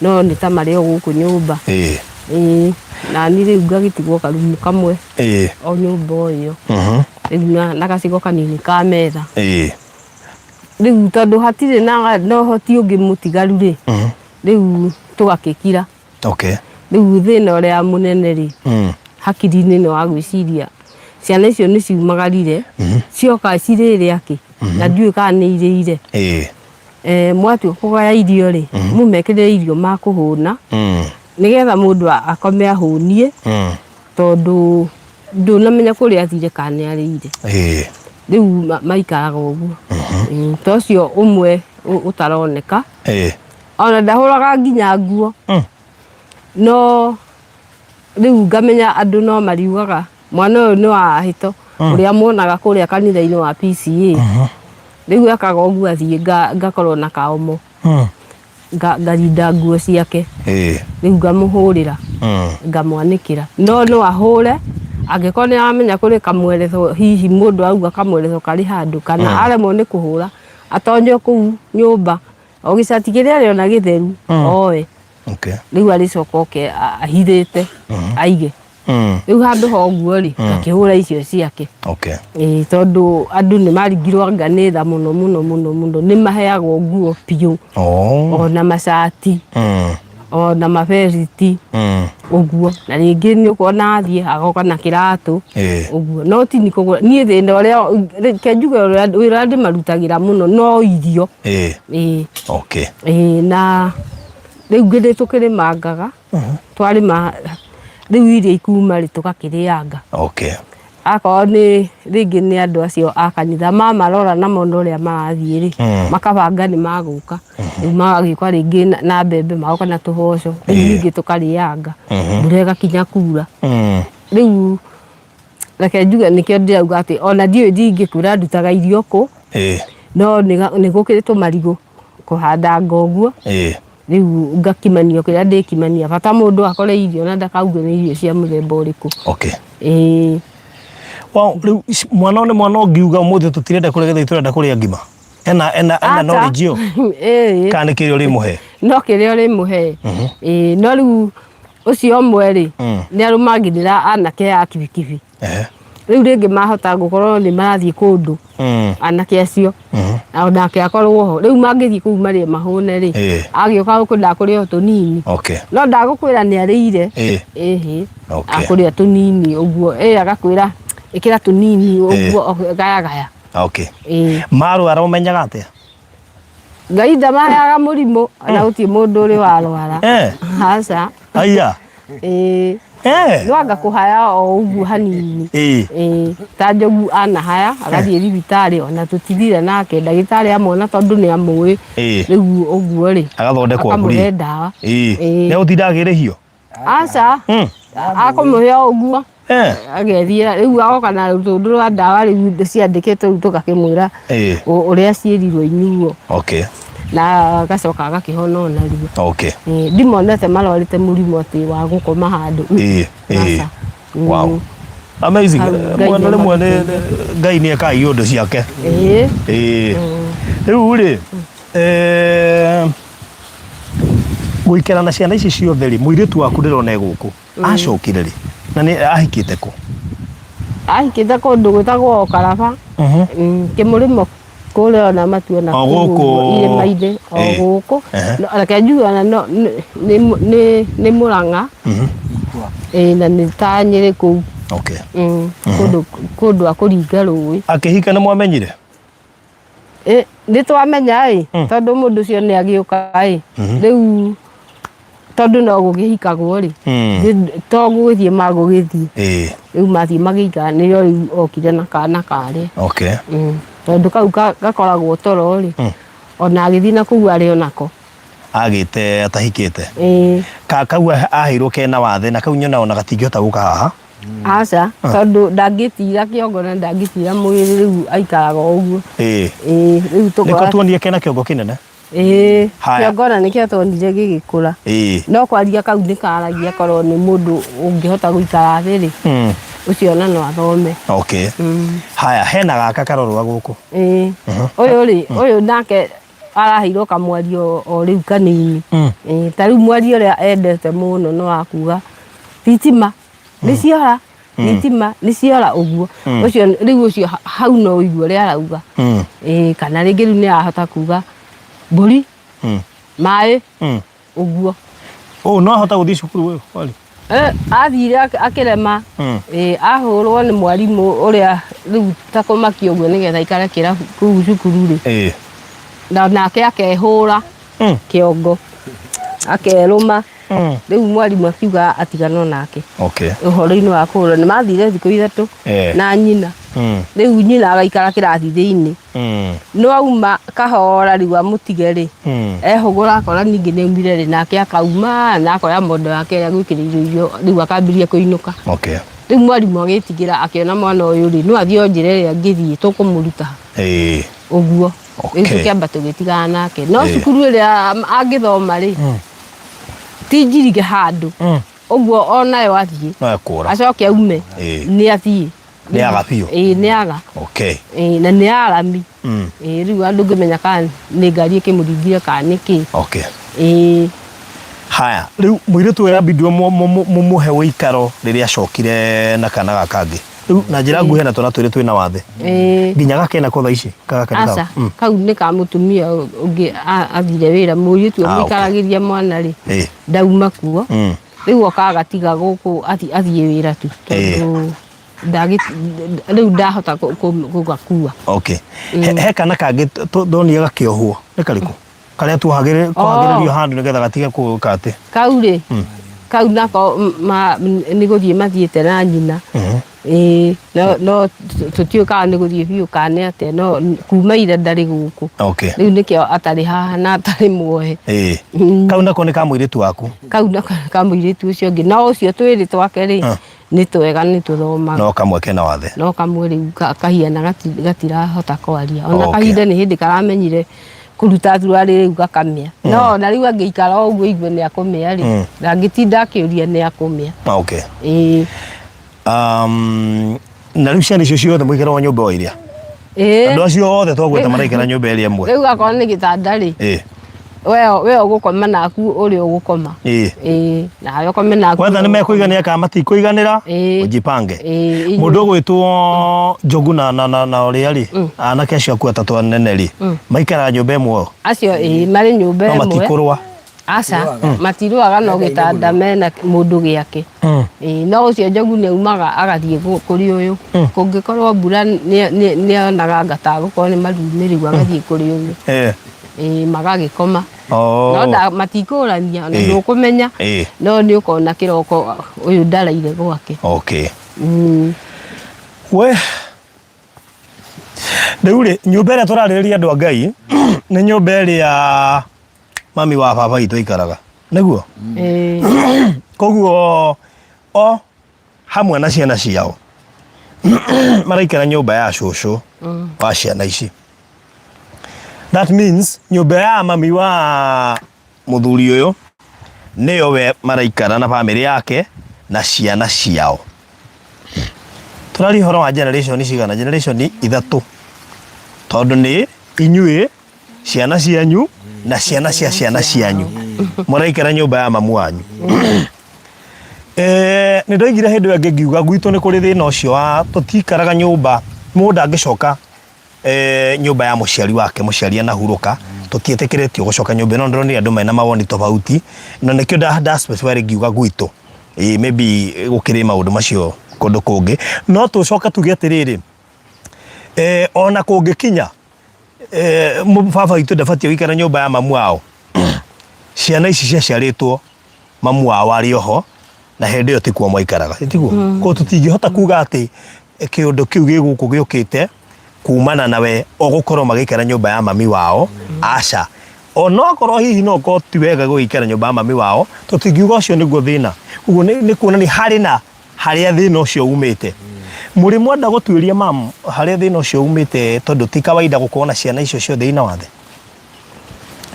no nĩ ta marĩ o gũkũ nyũmba. Ĩĩ, nani rĩu ngagĩtigwo karumu kamwe o nyũmba o ĩyo. Rĩu na gacigo kanini ka metha. Rĩu tondũ hatirĩ na ũhoti ũngĩ mũtigaru rĩ, rĩu tũgakĩkira. Rĩu thĩna ũrĩa mũnene rĩ, hakiri-inĩ nĩ wa gwĩciria ciana icio nĩ ciumagarire, cioka cirĩrĩa kĩ, na ndiũĩ kana nĩ irĩire. Mwatua kũgaya irio rĩ, mũmekĩrĩre irio makũhũna, nĩgetha mũndũ akome ahũnie, tondũ ndũnamenya kũrĩa athire kana nĩ arĩire. Rĩu maikaraga ũguo. Ta ũcio ũmwe ũtaroneka, ona ndahũraga nginya nguo. No rĩu ngamenya andũ no mariugaga mwana ũyũ nĩ wa hĩto ũrĩa muonaga kũrĩa kanitha-inĩ wa PCEA. Rĩu ekaga ũguo athiĩ ngakorwo na kaomo ngarinda nguo ciake, rĩu ngamũhũrĩra ngamwanĩkĩra. No no ahũre angĩkorwo nĩ aramenya kũrĩ kamweretho, hihi mũndũ auga kamweretho karĩ handũ, kana aremwo nĩ kũhũra atonye kũu nyũmba o gĩcati kĩrĩa arĩona gĩtheru oe. Rĩu arĩcoka oke ahithĩte aige. Rĩu handũ ha ũguo rĩ, ngakĩhũra icio ciake. Ĩĩ, tondũ andũ nĩ maringirwo anga nĩ tha mũno mũno mũno mũno, nĩ maheagwo nguo biũ, ona macati, ona maberiti ũguo. Na rĩngĩ nĩ ũkuona athiĩ agoka na kĩratũ ũguo, no ti nĩ kũgũra. Niĩ thĩna ũrĩa, reke njuge ũrĩa wĩra ũrĩa ndĩmarutagĩra mũno no irio. Ĩĩ. Ĩĩ, na rĩu ngĩrĩ tũkĩrĩmangaga, twarĩma rĩu irio ikuma rĩ, tũgakĩrĩanga. Akorwo nĩ rĩngĩ nĩ andũ acio a kanitha mamarora na mona ũrĩa marathiĩ rĩ, makabanga nĩ magũka. Rĩu magagĩũka rĩngĩ na mbembe, magoka na tũboco, rĩu ningĩ tũkarĩanga, mbura ĩgakinya kura. Rĩu reke njuge nĩkĩo ndĩrauga atĩ ona ndiũĩ ndingĩkwĩra ndutaga irio kũ, no nĩ gũkĩrĩ tũmarigũ kũhandanga ũguo. Rĩu ngakimania kĩrĩa ndĩkimania, bata mũndũ akore irio na ndakauge nĩ irio cia mũthemba ũrĩkũ. Ĩĩ. Wow, rĩu mwana ũyũ nĩ mwana ũngiuga ũmũthĩ tũtirenda kũrĩa gĩtheri tũrenda kũrĩa ngima. Ena ena ena Aca. knowledge ĩyo. Ĩĩ. Kana nĩ kĩrĩa ũrĩmũhe. No kĩrĩa ũrĩmũhe. Ĩĩ, no rĩu ũcio ũmwe rĩ, nĩ arũmagĩrĩra anake a kibikibi. Rĩu rĩngĩ mahota gũkorwo nĩ marathiĩ kũndũ anake acio, onake akorwo ho. Rĩu mangĩthiĩ kũu marĩe mahũne rĩ, agĩũka gũkũ ndakũrĩa o tũnini. No ndagũkwĩra nĩ arĩire. Ĩhĩ. Akũrĩa tũnini ũguo. Ĩ agakwĩra ĩkĩra tũnini ũguo gaya gaya. Ĩĩ. Marwara ũmenyaga atĩa? Ngai ndamaheaga mũrimũ na gũtirĩ mũndũ ũrĩ warwara. Aca. Aya. Ĩĩ. No anga kũhaya o ũguo hanini. Ĩĩ. Ta Njogu anahaya agathiĩ thibitarĩ ona tũtithire nake, ndagĩtarĩ amwona tondũ nĩ amũĩ. Rĩu ũguo rĩ, Agathondekwo akamũhe free. ndawa. Ĩĩ. Nĩ egũtinda akĩrĩhio? Aca. Akũmũhe o ũguo. Agethiĩra rĩu agoka na rũtũndũ rwa ndawa rĩu ciandĩkĩtwo rĩu tũgakĩmwĩra ũrĩa ciĩrirwo inyuo. Na agacoka agakĩhona o narua. Ĩĩ, ndimonete marwarĩte mũrimũ atĩ wa gũkoma handũ. Aca. Wow. Amazing. Hau Ngai Mwana rĩmwe nĩ nĩamagitĩire. Ngai nĩ ekaga iũndũ ciake. Ĩĩ. Rĩu rĩ, gũikara na ciana ici ciothe rĩ, mũirĩtu waku ndĩrona e gũkũ. Acokire rĩ? Na nĩ ahikĩte kũ? Ahikĩte kũndũ gwĩtagwo Karaba, Kĩmũrĩmo kũrĩa ona matuona O gũkũ. Irĩma-inĩ o gũkũ. No, reke njuge ona no nĩ Mũrang'a, ĩĩ na nĩ ta Nyĩrĩ kũu. Kũndũ kũndũ akũringa rũĩ. Akĩhika nĩ mwamenyire? Ĩ, nĩ twamenya ĩ, tondũ mũndũ ũcio nĩ agĩũka ĩ, rĩu tondũ no gũkĩhikagwo rĩ, to gũgĩthiĩ magũgĩthiĩ. Rĩu mathiĩ magĩikara nĩrĩo rĩu okire na kana karĩa. Tondũ kau gakoragwo toro rĩ, ona agĩthiĩ na kũu arĩ o nako. Agĩte atahikĩte? Ĩĩ. Kau aheirwo kena wathe na kau nyona ona gatingĩhota gũka haha. Aca, tondũ ndangĩtira kĩongo na ndangĩtira mwĩrĩ rĩu aikaraga o ũguo. Ĩĩ, rĩu Nĩko tũkora tuonire kena kĩongo kĩnene. Ĩĩ, Haya. kĩongo ona nĩkĩo tuonire gĩgĩkũra. No kwaria kau nĩ karagia korwo nĩ mũndũ ũngĩhota gũikara thĩ rĩ, ũcio ona no athome. Haya, hena gaka karorwa gũkũ. Ĩĩ. Ũyũ rĩ, ũyũ nake araheirwo kamwario o rĩu kanini. Ĩĩ, ta rĩu mwario ũrĩa endete mũno nĩ wa kuga thitima nĩ ciora, thitima nĩ ciora ũguo. Ũcio rĩu ũcio hau no ũigue ũrĩa arauga. Ĩĩ, kana rĩngĩ rĩu nĩ arahota kuga mbũri, maĩ, ũguo. Ũũ no ahote gũthiĩ cukuru ũyũ kweli? Athire akĩrema. Ahũrwo nĩ mwarimũ ũrĩa rĩu ta kũmakia ũguo nĩgetha aikare kĩrabu kũu cukuru rĩ. Na nake akehũra kĩongo, akerũma. Rĩu mwarimũ akiuga atiganwo nake. Ũhoro-inĩ wa kũhũrwo nĩ mathire thikũ ithatũ na nyina. Rĩu nyina agaikara kĩrathi thĩinĩ. No auma kahora rĩu amũtige rĩ, ehũgũra akora ningĩ nĩ aumire rĩ, nake akauma na akoya mondo yake ĩrĩa agwĩkĩrĩirwo irio rĩu akambĩrĩria kũinũka. Rĩu mwarimũ agĩtigĩra akĩona mwana ũyũ rĩ, no athiĩ o njĩra ĩrĩa angĩthiĩ tũkũmũruta ũguo. Rĩu tũkĩamba tũgĩtigana nake. No cukuru ĩrĩa angĩthoma rĩ, ti njirige handũ. Ũguo onayo athiĩ. No ekũra. Acoke aume. Nĩ athiĩ. Nĩ aga biũ. Ĩĩ nĩ aga. Ĩĩ na nĩ arami. Ĩĩ rĩu andũ ngĩmenya kana nĩ ngari ĩkĩmũringire kana nĩ kĩ. Ĩĩ. Haya, rĩu mũirĩtu ũyũ ambindwo mũmũhe ũikaro rĩrĩa acokire na kana gaka kangĩ. Rĩu na njĩra nguhĩ na twana twĩrĩ twĩna wathe. Ĩĩ. Nginya gakena ko thaa ici gaka nĩ Aca, ka. kau nĩ ka mũtumia ũngĩ athire wĩra mũirĩtu Ah, okay. ũmũikaragĩria mwana rĩ ndauma kuo. Rĩu oka agatiga gũkũ athiĩ wĩra tu tondũ rĩu ndahota gũgakua. Okay. He kana kangĩ ndonire gakĩohwo nĩ karĩkũ? Karĩa tuohagĩrĩrio Oh. handũ nĩgetha gatige kũka atĩ. Kau rĩ, kau nako nĩ gũthiĩ mathiĩte na nyina. Ĩĩ, no tũtiũĩ kana nĩ gũthiĩ biũ kana nĩ atĩa, no kuma ira ndarĩ gũkũ. Okay. Rĩu nĩkĩo atarĩ haha na atarĩ muohe. Ĩĩ. Kau nako nĩ ka mũirĩtu waku. Kau nako nĩ ka mũirĩtu ũcio ũngĩ. No ũcio twĩrĩ twake rĩ, nĩ twega nĩ tũthomaga. No kamwe kena wathe. No kamwe rĩu kahiana gatirahota kwaria. Ona Okay. kahinda nĩ hĩndĩ karamenyire kũruta thuruarĩ rĩu gakamĩa. No ona rĩu angĩikara o ũguo aigue nĩ akũmĩa rĩ, ndangĩtinda akĩũria nĩ akũmĩa. Okay. Ĩĩ. Na rĩu ciana icio ciothe mũikaraga o nyũmba o ĩrĩa? Ĩĩ. Andũ acio othe twagweta maraikara nyũmba ĩrĩa ĩmwe. Rĩu akorwo nĩ gĩtanda rĩ, Ĩĩ. we ũgũkoma naku ũrĩa ũgũkoma. Ĩĩ. Ĩĩ, nawe ũkome naku. Wetha nĩ mekũiganĩra kana matikũiganĩra, Ĩĩ. ũjipange. Ĩĩ, Mũndũ ũgwĩtwo Njogu na ũrĩa rĩ, anake acio aku atatũ anene rĩ, maikaraga nyũmba ĩmwe o? Acio ĩĩ, marĩ nyũmba No ĩmwe. matikũrũa. Aca, matirũaga no gĩtanda mena mũndũ gĩake. Ĩĩ, no ũcio Njogu nĩ aumaga agathiĩ kũrĩ ũyũ. Kũngĩkorwo mbura nĩ onaga anga ta gũkorwo nĩ marumĩrĩu agathiĩ kũrĩ ũyũ. Ĩĩ, magagĩkoma. No matikũrania ona ndũkũmenya. No nĩ ũkona kĩroko ũyũ ndaraire gwake. Okay. We rĩu rĩ, nyũmba ĩrĩa tũrarĩrĩria andũ a Ngai nĩ nyũmba ĩrĩa mami wa baba witũ aikaraga nĩguo? Ĩĩ. Koguo o hamwe na ciana ciao maraikara nyũmba ya cũcũ wa ciana ici. That means nyũmba ya mami wa mũthuri ũyũ nĩyo we maraikara na bamĩrĩ yake na ciana ciao. Tũraria ũhoro wa generation cigana? Generation ithatũ, tondũ nĩ inyuĩ, ciana cianyu na ciana cia ciana cianyu mũraikara nyũmba ya mamu wanyu. Nĩ ndoigire hĩndĩ ĩyo ĩngĩ ngiuga gwitũ nĩ kũrĩ thĩna ũcio wa tũtikaraga nyũmba, mũndũ angĩcoka nyũmba ya mũciari wake, mũciari anahurũka, tũtiĩtĩkĩrĩtio gũcoka nyũmba ĩno. Ndĩronire andũ mena mawoni tofauti na nĩkĩo nda specify ngiuga gwitũ. Ĩĩ, maybe gũkĩrĩ maũndũ macio kũndũ kũngĩ, no tũcoke tuge atĩrĩrĩ, ona kũngĩkinya baba witũ ndabatiĩ gũikara nyũmba ya mamu wao, ciana ici ciaciarĩtwo mamu wao arĩ oho na hĩndĩ ĩyo tikuo mwaikaraga, tiguo? Koguo tũtingĩhota kuga atĩ kĩũndũ kĩu gĩ gũkũ gĩũkĩte kumana na we o gũkorwo magĩikara nyũmba ya mami wao, aca. Onokorwo hihi no ũkorwo ti wega gũgĩikara nyũmba ya mami wao, tũtingiuga ũcio nĩguo thĩna. Ũguo nĩ kuonania harĩ na harĩa thĩna ũcio umĩte. Mũrĩ mwenda gũtuĩria mam harĩa thĩna ũcio umĩte, tondũ ti kawaida gũkorwo na ciana icio ciothe ina wathe?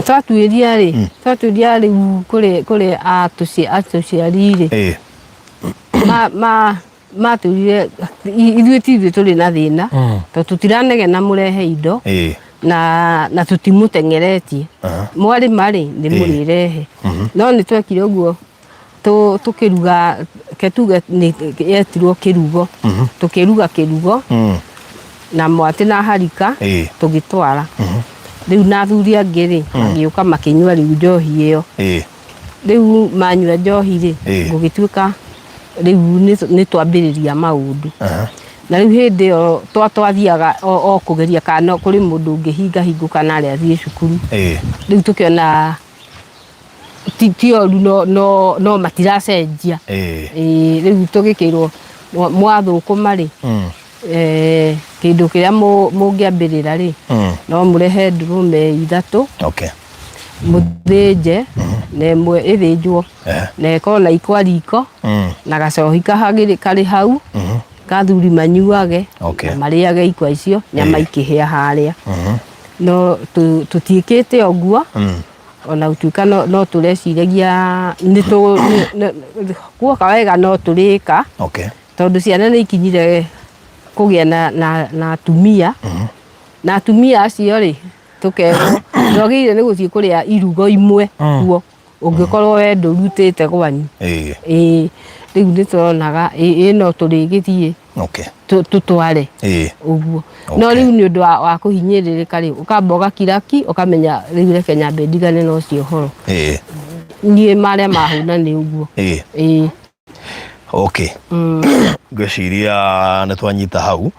Twatuĩria rĩ, twatuĩria rĩu kũrĩ atũciari rĩ, matwĩrire ithuĩ ti ithuĩ tũrĩ na thĩna, tondũ tũtiranegena mũrehe indo na tũtimũteng'eretie. Mwarĩma rĩ, nĩ mũrĩrehe. No nĩ twekire ũguo tũkĩruga, ke tuge nĩ yetirwo kĩrugo, tũkĩruga kĩrugo na mwatĩ na harika tũgĩtwara. Rĩu na athuri angĩ rĩ, magĩũka makĩnyua rĩu njohi ĩyo. Rĩu manyua njohi rĩ, gũgĩtuĩka rĩu nĩ twambĩrĩria maũndũ. Na rĩu hĩndĩ ĩyo twathiaga o kũgeria kana no kũrĩ mũndũ ũngĩhinga hingũka na arĩa athiĩ cukuru. Rĩu tũkĩona ti oru no matiracenjia. Ĩĩ, rĩu tũgĩkĩrwo mwathũkũma rĩ, kĩndũ kĩrĩa mũngĩambĩrĩra rĩ, no mũrehe ndũrũme ithatũ, mũthĩnje na ĩmwe ĩthĩnjwo na ĩkorwo na ikwa riko na gacohi karĩ hau kathuri manyuage na marĩage ikwa icio nyama ikĩhĩa harĩa. No tũtiĩkĩte ũguo ona gũtuĩka no tũreciragia nĩ guoka wega no tũrĩka tondũ ciana nĩ ikinyire kũgĩa na atumia na atumia acio rĩ, tũkerwo twagĩrĩire nĩ gũthiĩ kũrĩa irugo imwe kuo. Ũngĩkorwo we ndũrutĩte gwanyu. Ĩĩ rĩu nĩ tũronaga ĩ no tũrĩgĩthiĩ tũtware ũguo. No rĩu nĩ ũndũ wa kũhinyĩrĩrĩka rĩ, ũkamba ũgakira ki, ũkamenya rĩu reke nyambe ndigane na ũcio ũhoro. Niĩ marĩa mahũna nĩ ũguo. Ĩĩ. Okay. Ngwĩciria nĩ twanyita hau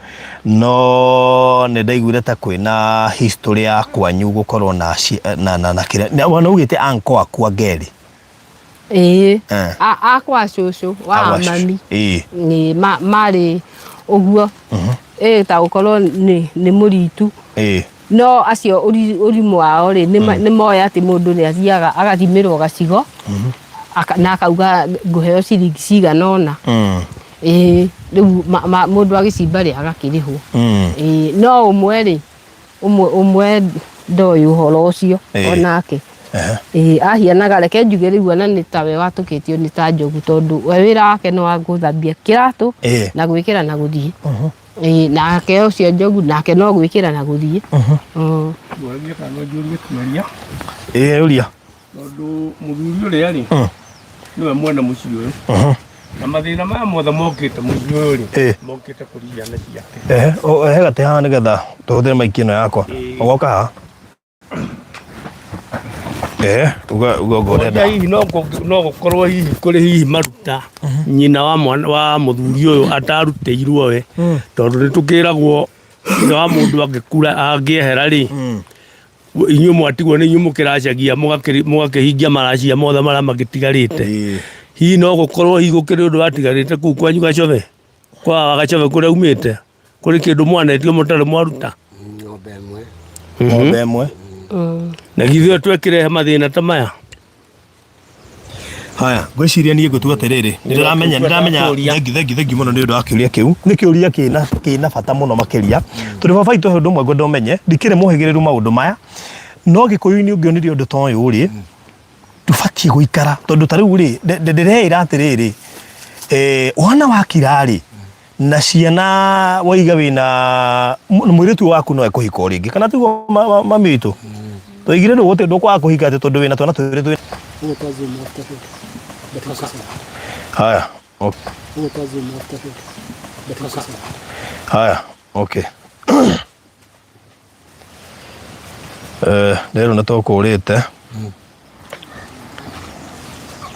no nĩ ndaiguire ta kwĩna history ya kwanyu gũkorwo na na na, na kĩrĩa na wana ugĩte anko aku angeri. Ĩĩ. Akwa cũcũ wa mami. Ĩĩ. Nĩ marĩ ũguo. Ĩĩ ta gũkorwo nĩ nĩ mũritu. Ĩĩ. No acio ũrimũ wao rĩ, nĩ moĩ atĩ mũndũ nĩ athiaga agathimĩrwo gacigo na akauga ngũheo ciringi cigana ũna. Ĩĩ rĩu mũndũ agĩcimba rĩ agakĩrĩhwo. Ĩĩ no ũmwe rĩ, ũmwe ndoĩ ũhoro ũcio onake. Ĩĩ ahianaga reke njuge rĩu ona nĩ tawe watũkĩtio nĩ ta njogu tondũ we wĩra wake nĩ wa gũthambia kĩratũ na gwĩkĩra na gũthiĩ. Ĩĩ nake ũcio njogu nake no gwĩkĩra na gũthiĩ. Ngũragia kana no njũrie kĩũria. Ĩĩ ũria. Tondũ mũthuri ũrĩa rĩ, nĩwe mwene mũciĩ ũyũ. Na mathĩna maya mothe mokĩte mũciĩ ũyũ rĩ, mokĩte kũrĩ ciana ciake. Ehe, he gatĩ haha nĩgetha tũhũthĩre maiki ĩno yakwa. Ũgoka haha. Eh, uga uga uga ũrenda. Hihi no no gũkorwo hihi kũrĩ hihi maruta nyina wa mwana wa mũthuri ũyũ atarutĩirwo we tondũ nĩ tũkĩragwo ithe wa mũndũ angĩkura angĩehera rĩ inyuĩ mwatigwo nĩ inyuĩ mũkĩracagia mũgakĩhingia maracia mothe marĩa magĩtigarĩte. Hihi no gũkorwo hihi gũkĩrĩ ũndũ watigarĩte kũu kwanyu Gacove kwa Gacove kũrĩa umĩte? Kũrĩ kĩndũ mwanetio mũtarĩ mwaruta? Ng'ombe ĩmwe. Ng'ombe ĩmwe. Na githĩ ĩyo twekĩrehe mathĩna ta maya? Haya, ngwĩciria niĩ ngũtua atĩrĩrĩ, nĩndĩramenya nĩndĩramenya thengi thengi thengi mũno nĩ ũndũ wa kĩũria kĩu. Nĩ kĩũria kĩna kĩna bata mũno makĩria. Tondũ baba witũ he ũndũ ũmwe ngwenda ũmenye, ndikĩrĩ mũhĩgĩrĩru maũndũ maya, no gĩkũyũ-inĩ ũngĩonire ũndũ ta ũyũ rĩ, ndũbatiĩ gũikara tondũ ta rĩu rĩ, ndĩreĩra atĩrĩrĩ, wana wakira rĩ, na ciana waiga wĩna mũirĩtu waku no ekũhika o rĩngĩ kana tiguo mami witũ twaigire ndũgũte ndũkwaga kũhika atĩ tondũ wĩna twana twĩrĩ twĩ haya okay. Haya okay. Eh, rĩrĩ nĩ tũkũrĩte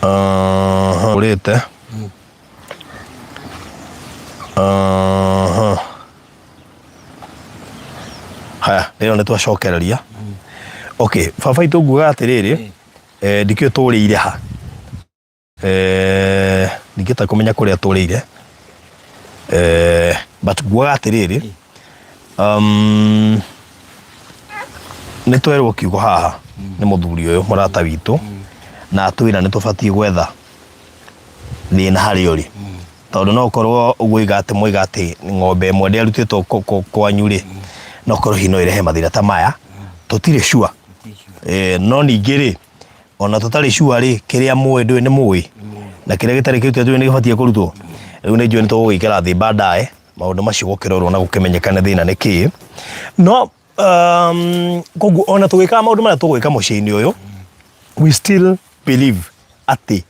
kũrĩte. Aha. Haya, rĩrĩ nĩ twacokereria. Okay, baba itũ ngugaga atĩrĩrĩ, eh, ndikĩũĩ tũrĩire ha. Eh, ndingĩhota kũmenya kũrĩa tũrĩire. Eh, but ngugaga atĩrĩrĩ, nĩ twerwo kiugo haha nĩ mũthuri ũyũ mũrata witũ, na atwĩra nĩ tũbatiĩ gwetha thĩna harĩa ũrĩ. Tondũ no ũkorwo ũguo oiga atĩ moiga atĩ ng'ombe ĩmwe ndĩarutĩtwo kwanyu rĩ, no ũkorwo hihi no ĩrehe mathĩna ta maya, tũtirĩ sure. No ningĩ rĩ, ona tũtarĩ sure rĩ, kĩrĩa mũĩ ndũĩ nĩ mũĩ, na kĩrĩa gĩtarĩ kĩrute ndũĩ nĩ gĩbatiĩ kũrutwo. Rĩu nĩ njũĩ nĩ tũgũgĩikara thĩ baadaye, maũndũ macio gũkĩrorwo na gũkĩmenyekane thĩna nĩ kĩĩ. No koguo ona tũgĩkaga maũndũ marĩa tũgwĩka mũciĩ-inĩ ũyũ, we still believe atĩ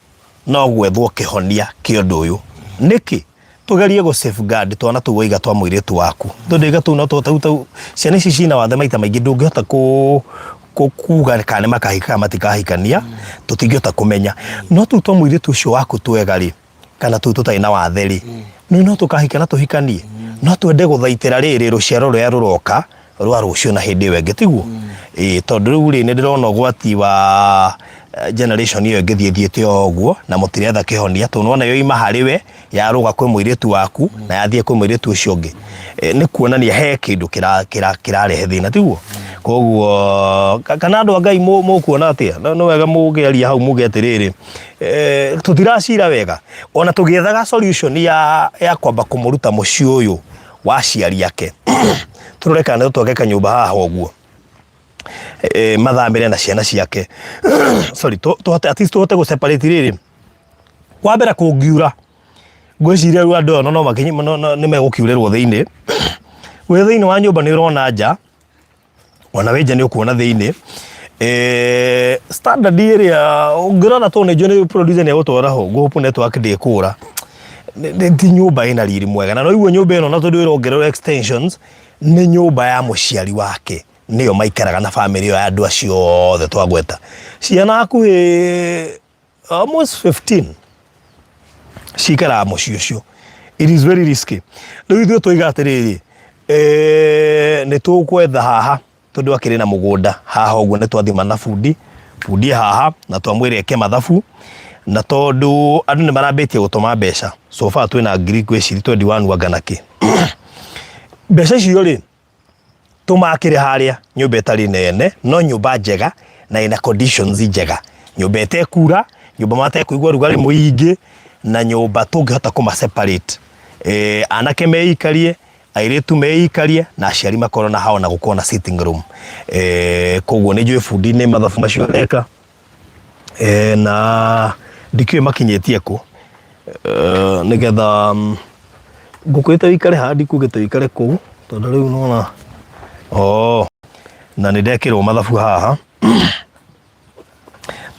no gwethwo kĩhonia kĩa ũndũ ũyũ. Nĩkĩ? Tũgerie gũ safeguard twana tũu waiga twa mũirĩtu waku. Tondũ iga tũu no tũhote tau ciana ici ciina wathe maita maingĩ ndũngĩhota kũ kuga kana nĩ makahika kana matikahikania, tũtingĩhota kũmenya. No tũu twa mũirĩtu ũcio waku twega rĩ, kana tũu tũtarĩ na wathe rĩ, nĩ no tũkahika na tũhikanie. No twende gũthaitĩra rĩrĩ rũciaro rũrĩa rũroka rwa rũciũ na hĩndĩ ĩyo ĩngĩ tiguo? Ĩĩ tondũ rĩu rĩ nĩ ndĩrona ũgwati wa generation ĩyo ĩngĩthiĩ ĩthiĩte o ũguo na mũtiretha kĩhonia tondũ nĩwona yoima harĩ we yarũga kwĩ mũirĩtu waku na yathiĩ kwĩ mũirĩtu ũcio ũngĩ. Nĩ kuonania he kĩndũ kĩrarehe thĩna tiguo? Koguo kana andũ a Ngai mũkuona atĩa? Nĩ wega mũngĩaria hau muge atĩrĩrĩ, tũtiracira wega ona tũgĩethaga solution ya kwamba kũmũruta mũciĩ ũyũ wa aciari ake tũrore kana nĩ twake kanyũmba haha ũguo mathamĩre na ciana ciake sorry tũhote at least tũhote gũ separate rĩrĩ wa mbere kũngiura ngwĩciria rĩu andũ aya no makinye nĩ megũkiurĩrwo thĩinĩ wĩ thĩinĩ wa nyũmba nĩ ũrona nja ona wĩ nja nĩ ũkuona thĩinĩ. Eh, standard ĩrĩa ũngĩrora tondũ nĩ njũĩ nĩ producer nĩ egũtwara ho ngũhũpũ network ndĩkũra. Ti nyũmba ĩna riri mwega na noigua nyũmba ĩno na tondũ ĩrongererwo extensions nĩ nyũmba ya mũciari wake nĩyo maikaraga na famĩlĩ ĩyo ya andũ acio othe twagweta. Ciana hakuhĩ almost 15 cikaraga mũciĩ ũcio. It is very risky. Rĩu ithuĩ twoiga atĩrĩrĩ, eh, nĩ tũkwetha haha tondũ akĩrĩ na mũgũnda haha ũguo nĩ twathima na bundi, bundi e haha na twamwĩra eke mathabu na tondũ andũ nĩ marambĩtie gũtũma mbeca so far twĩna ngiri ngwĩciria 21 anga na kĩ. Mbeca icio rĩ tũmakĩre harĩa nyũmba ĩtarĩ nene no nyũmba njega na ĩna conditions njega, nyũmba ĩtekura, nyũmba matekũigua rugarĩ mũingĩ na nyũmba tũngĩhota kũma separate. Eh, anake meikarie airĩtu meikarie na aciari makorwo na hao na gũkorwo na sitting room. Eh, koguo nĩ njũĩ bundi nĩ mathabu macio areka. Eh, na ndikĩũĩ makinyĩtie kũ. Eh, nĩgetha ngũkwĩrĩte wĩikare haha ndikugĩte wĩikare kũu tondũ rĩu nĩwona oh, na nĩ ndekĩrwo mathabu haha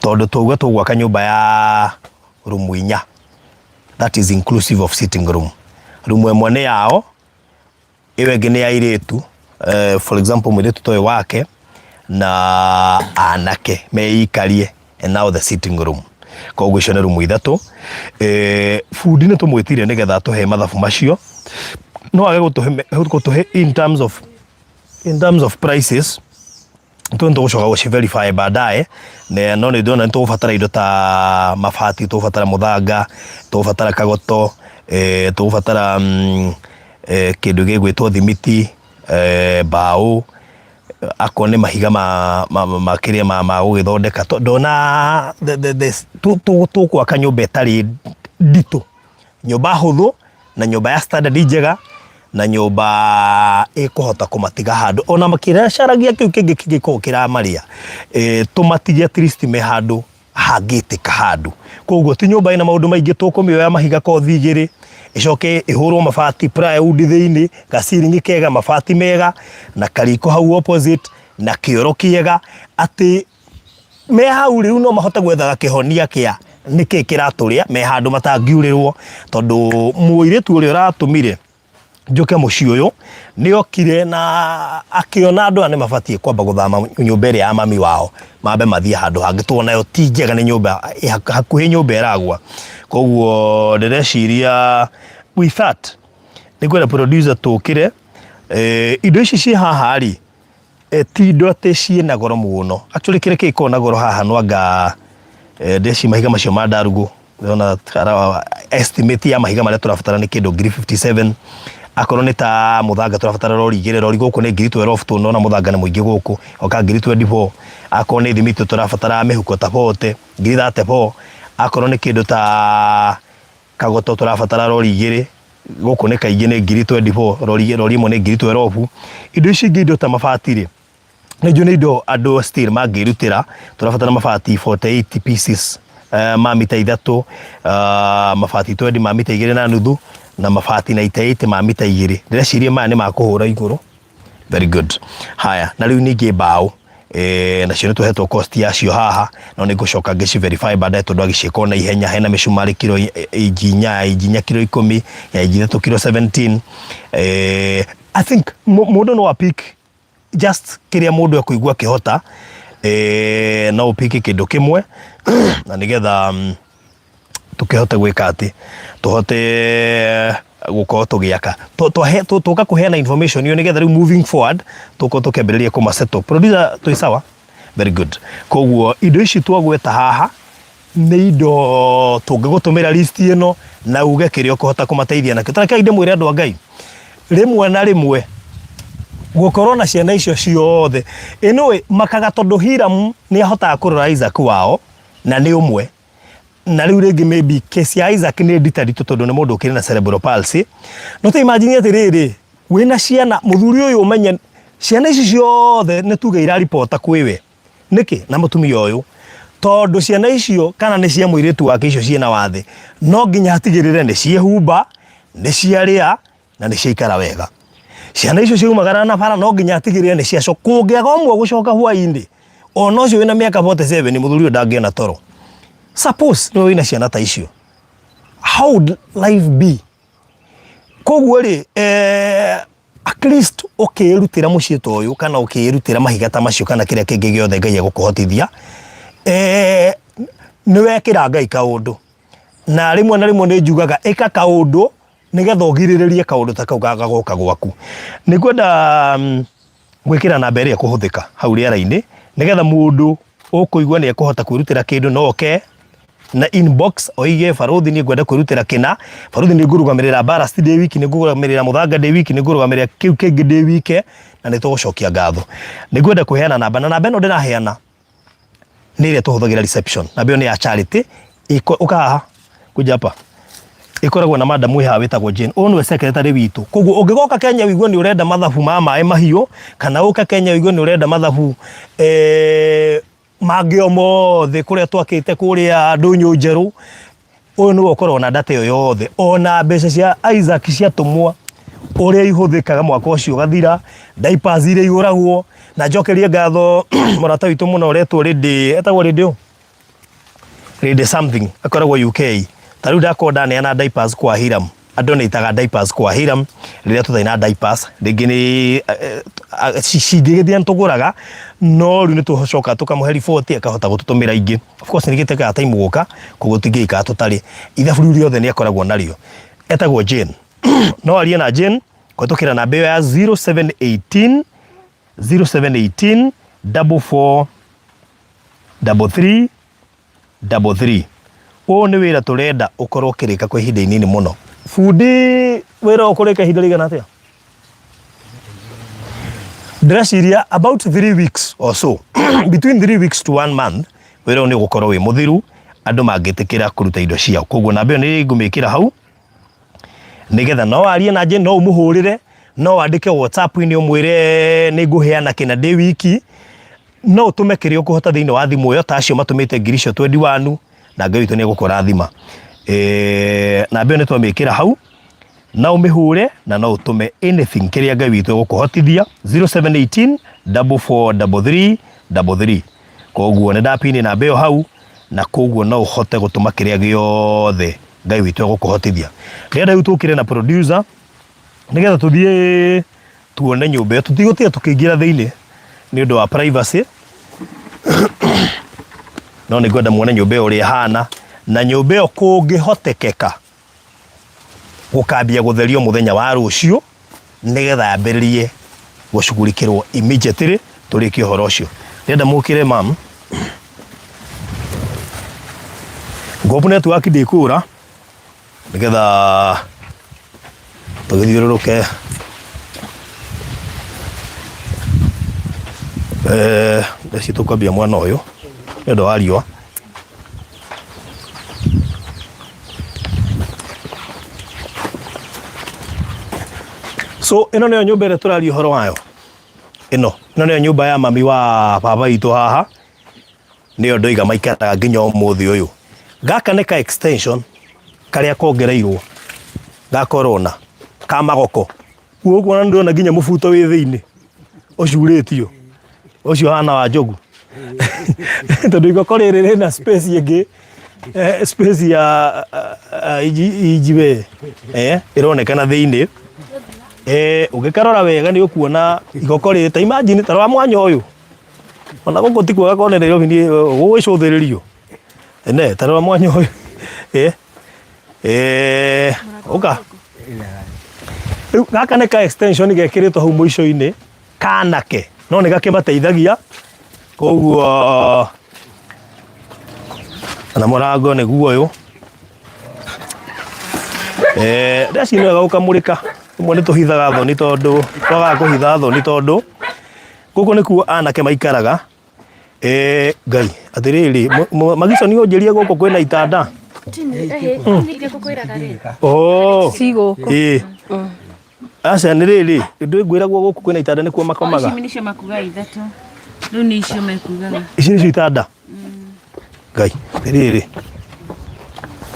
tondũ twauga tũgwaka nyũmba ya rumu inya that is inclusive of sitting room. Rumu ĩmwe nĩ yao ĩyo ĩngĩ nĩ ya airĩtu eh, for example mũirĩtu ta ũyũ wake na anake meikarie and now the sitting room koguo icio nĩ rumu ithatũ eh, bundi nĩ tũmwĩtire nĩgetha atũhe mathabu macio no age gũtũhe gũtũhe in terms of in terms of prices tũ nĩ tũgũcoka gũci verify baadaye ne no nĩ ndĩrona nĩ tũgũbatara indo ta mabati tũgũbatara mũthanga tũgũbatara kagoto eh, tũgũbatara mm, eh, kĩndũ gĩgwĩtwo thimiti eh, mbaũ akorwo nĩ mahiga ma, ma, ma, ma kĩrĩa ma, ma gũgĩthondeka To- ndona the- the- the- tũ- tũ- tũgwaka nyũmba ĩtarĩ nditũ nyũmba hũthũ na nyũmba ya standard njega na nyũmba ĩkũhota kũmatiga handũ ona makĩcaragia kĩu kĩngĩ kĩngĩkorwo kĩramarĩa e, tũmatige at least me handũ hangĩtĩka handũ koguo ti nyũmba ĩna maũndũ maingĩ tũkũmĩoya mahiga kothi igĩrĩ ĩcoke ĩhũrwo mabati plywood thĩinĩ gaciringi kega mabati mega na kariko hau opposite na kĩoro kĩega atĩ me hau rĩu no mahote gwethaga kĩhonia kĩa nĩkĩ kĩratũrĩa me handũ matangiurĩrwo tondũ mũirĩtu ũrĩa ũratũmire njũke mũciĩ ũyũ nĩ okire na akĩona andũ aya nĩ mabatiĩ kwamba gũthama nyũmba ĩrĩa ya mami wao mambe mathiĩ handũ hangĩ tondũ nayo ti njega nĩ nyũmba hakuhĩ nyũmba ĩragwa koguo ndĩreciria with that nĩ ngwenda producer tũkĩre eh, indo ici ciĩ haha rĩ Eh, ti indo atĩ ciĩna goro mũno actually kĩrĩa kĩngĩkorwo na goro haha no anga eh, ndeci mahiga macio ma ndarugũ ndĩrona estimate ya mahiga marĩa tũrabatara nĩ kĩndũ ngiri 57 akorwo nĩ ta mũthanga tũrabatara rori igĩrĩ rori gũkũ nĩ ngiri 12 tondũ nona mũthanga nĩ mũingĩ gũkũ oka ngiri 24 akorwo nĩ thimiti tũrabatara mĩhuko ta 40 ngiri 34 akorwo nĩ kĩndũ ta Kagoto tũrabatara rori igĩrĩ gũkũ nĩ kaingĩ nĩ ngiri 24 rori rori ĩmwe nĩ ngiri 12 indo ici ingĩ indo ta mabati rĩ nĩ njũĩ nĩ indo andũ still mangĩrutĩra tũrabatara mabati 48 pieces uh, ma mita ithatũ uh, mabati 20 ma mita igĩrĩ na nuthu na mabati 98 ma mita igĩrĩ ndĩreciria maya nĩ ma kũhũra igũrũ very good haya na rĩu ningĩ mbaũ eh, nacio nĩ tũhetwo cost yacio haha no nĩ ngũcoka ngĩci verify baadaye tondũ agĩciĩka na ihenya hena mĩcumarĩ kiro inji inya ya inji inya kiro ikũmi ya inji ithatũ kiro 17 eh, I think mũndũ no apick just kĩrĩa mũndũ ekũigua akĩhota eh, no ũpiki kĩndũ kĩmwe na nĩgetha mm, tũkĩhote gwĩka atĩ tũhote gũkorwo tũgĩaka tũka kũheana information ĩyo nĩgetha rĩu moving forward tũkorwo tũkĩambĩrĩria kũma settle producer twĩ sawa very good koguo indo ici twagweta haha nĩ indo tũngĩgũtũmĩra list ĩno na uge kĩrĩa ũkũhota kũmateithia nakĩo tarekei ndĩmwĩre andũ a Ngai rĩmwe na rĩmwe gũkorwo na ciana icio ciothe ĩnũĩ makaga tondũ Hiram nĩ ahotaga kũrora Isaac wao na nĩ ũmwe na rĩu rĩngĩ maybe case ya Isaac nĩ nditaritũ tondũ nĩ mũndũ ũkĩrĩ na cerebral palsy no ta imagine atĩrĩrĩ wĩna ciana mũthuri ũyũ ũmenye ciana ici ciothe nĩ tuge iraripota kwĩ we nĩkĩ na mũtumia ũyũ tondũ ciana icio kana nĩ cia mũirĩtu wake icio ciĩna wathe no nginya atigĩrĩre nĩ ciehumba nĩ ciarĩa na nĩ ciaikara wega ciana icio ciaumagara na bara no nginya atigĩrĩre nĩ ciacoka kũngĩaga ũmwe gũcoka hwainĩ Ona ũcio wĩna mĩaka 47 mũthuri ũyũ ndangĩona toro. Suppose nĩwe wĩna ciana ta icio. How would life be? Koguo rĩ, eh, at least ũkĩĩrutĩra mũciĩ ta ũyũ kana ũkĩĩrutĩra mahiga ta macio kana kĩrĩa kĩngĩ gĩothe Ngai egũkũhotithia, eh, nĩ wekĩra Ngai kaũndũ. Na rĩmwe na rĩmwe nĩ njugaga ĩka kaũndũ nĩgetha ũgirĩrĩrie kaũndũ ta kau gagoka gwaku. Nĩ ngwenda gwĩkĩra namba ĩrĩa ĩkũhũthĩka hau rĩera-inĩ nĩgetha mũndũ ũkũigua nĩ ekũhota kwĩrutĩra kĩndũ no oke na inbox oige barũthi niĩ ngwenda kwĩrutĩra kĩna, barũthi nĩ ngũrũgamĩrĩra ballast ndĩ wiki, nĩ ngũrũgamĩrĩra mũthanga ndĩ wiki, nĩ ngũrũgamĩrĩra kĩu kĩngĩ ndĩ wike, na nĩ tũgũcokia ngatho. Nĩ ngwenda kũheana namba na namba ĩno ndĩraheana nĩ ĩrĩa tũhũthagĩra reception, namba ĩyo nĩ ya charity, ũka haha, kuja hapa ĩkoragwo na madam wĩ haha wĩtagwo Jane. Ũyũ nĩwe secretary witũ. Koguo ũngĩgoka Kenya ũigue nĩ ũrenda mathabu ma maĩ mahiũ, kana ũke Kenya ũigue nĩ ũrenda mathabu eh, mangĩ o mothe kũrĩa twakĩte kũrĩa ndũnyũ njerũ, ũyũ nĩwe ũkoragwo na data ĩyo yothe. Ona mbeca cia Isaac ciatũmwo ũrĩa ihũthĩkaga mwaka ũcio ũgathira, diapers iria igũragwo, na njokerie ngatho mũrata witũ mũno ũretwo Lady, etagwo Lady ũ? Lady something akoragwo UK. Ta rĩu ndakorwo ndaneana diapers kwa Hiram, andonĩtaga diapers kwa Hiram rĩrĩa tũtarĩ na diapers, rĩngĩ nĩ cingĩgĩthira nĩ tũgũraga, no rĩu nĩ tũcokaga tũkamũhe riboti akahota gũtũtũmĩra ingĩ. Of course nĩ gĩtekaga time gũka, koguo tũtingĩgĩikara tũtarĩ. Ithabu rĩu rĩothe nĩ akoragwo narĩo. Etagwo Jane. No arie na Jane kũhĩtũkĩra namba ĩyo ya 0718 0718 44 33 33. Ũyũ nĩ wĩra tũrenda ũkorwo ũkĩrĩka kwa ihinda inini mũno. Bundi wĩra ũyũ ũkũrĩka ihinda rĩigana atĩa? Ndĩreciria about 3 weeks or so between 3 weeks to 1 month wĩra ũyũ nĩ ũgũkorwo wĩ mũthiru andũ mangĩtĩkĩra kũruta indo ciao. Koguo namba ĩyo nĩ ngũmĩkĩra hau nĩgetha no warie na Jane, no ũmũhũrĩre, no wandĩke WhatsApp-inĩ ũmwĩre nĩ ngũheana kĩna ndĩ wiki, no ũtũme kĩrĩa ũkũhota thĩinĩ wa thimũ ĩyo ta acio matũmĩte ngiri icio twendi wanu na Ngai witũ nĩ egũkũrathima. Eh, namba ĩyo nĩ twamĩkĩra hau na ũmĩhũre na no ũtũme anything kĩrĩa Ngai witũ egũkũhotithia 0718 4433 33. Koguo nĩ ndapini namba ĩyo hau na koguo no ũhote gũtũma kĩrĩa gĩothe Ngai witũ egũkũhotithia. Ndĩrenda rĩu tũkĩre na producer nĩgetha tũthiĩ tuone nyũmba ĩyo tũtigũtiga tũkĩingĩra thĩinĩ nĩ ũndũ wa privacy no nĩ ngwenda muone nyũmba ĩyo ũrĩa ĩhana na nyũmba ĩyo kũngĩhotekeka gũkambia gũtherio mũthenya wa rũciũ nĩgetha yambĩrĩrie gũcugurikĩrwo immediately tũrĩkie ũhoro ũcio. Ndĩrenda mũkĩre mam ngombu network ndĩkũra nĩgetha tũgĩthiũrũrũke eh, ndeci tũkwambia mwena ũyũ nĩ ũndũ wa riũa. So ĩno nĩyo nyũmba ĩrĩa tũraria ũhoro wayo ĩno ĩno nĩyo nyũmba ya mami wa baba witũ haha nĩyo ndoiga maikaraga nginya ũmũthĩ ũyũ. Gaka nĩ ka extension karĩa kongereirwo ga corona ka magoko. Gũkũ ona ndĩrona nginya mũbuto wĩ thĩinĩ ũcurĩtio ũcio hana wa njogu tondũ igoko rĩrĩ rĩna space ĩngĩ eh, space ya eh, inji inji we eh, ĩronekana thĩinĩ eh, ũngĩkarora wega nĩ ũkuona igoko rĩrĩ ta imagine ta rora mwanya ũyũ ona gũkũ ti kwega kone Nairobi nĩ gũgĩcũthĩrĩrio ene ta rora mwanya ũyũ eh, eh, ũka rĩu gaka nĩ ka extension gekĩrĩtwo hau mũico-inĩ kanake no nĩ gakĩmateithagia koguo na mũrango nĩguo ũyũ eh ndeci nĩ wega gũkamũrĩka rĩmwe nĩ tũhithaga thoni tondũ twagaga kũhitha thoni tondũ gũkũ nĩkuo anake maikaraga Eh, Ngai atĩrĩrĩ Magico nĩ ũnjĩrie gũkũ kwĩna itanda Oh. Cigũkũ. Ĩĩ. Aca nĩ rĩrĩ ndwĩngwĩragwo gũkũ kwĩna itanda nĩkuo makomaga Ici nĩcio makugaga ithatũ. Rĩu nĩ icio mekugaga. Ici nĩcio itanda Ngai atĩrĩrĩ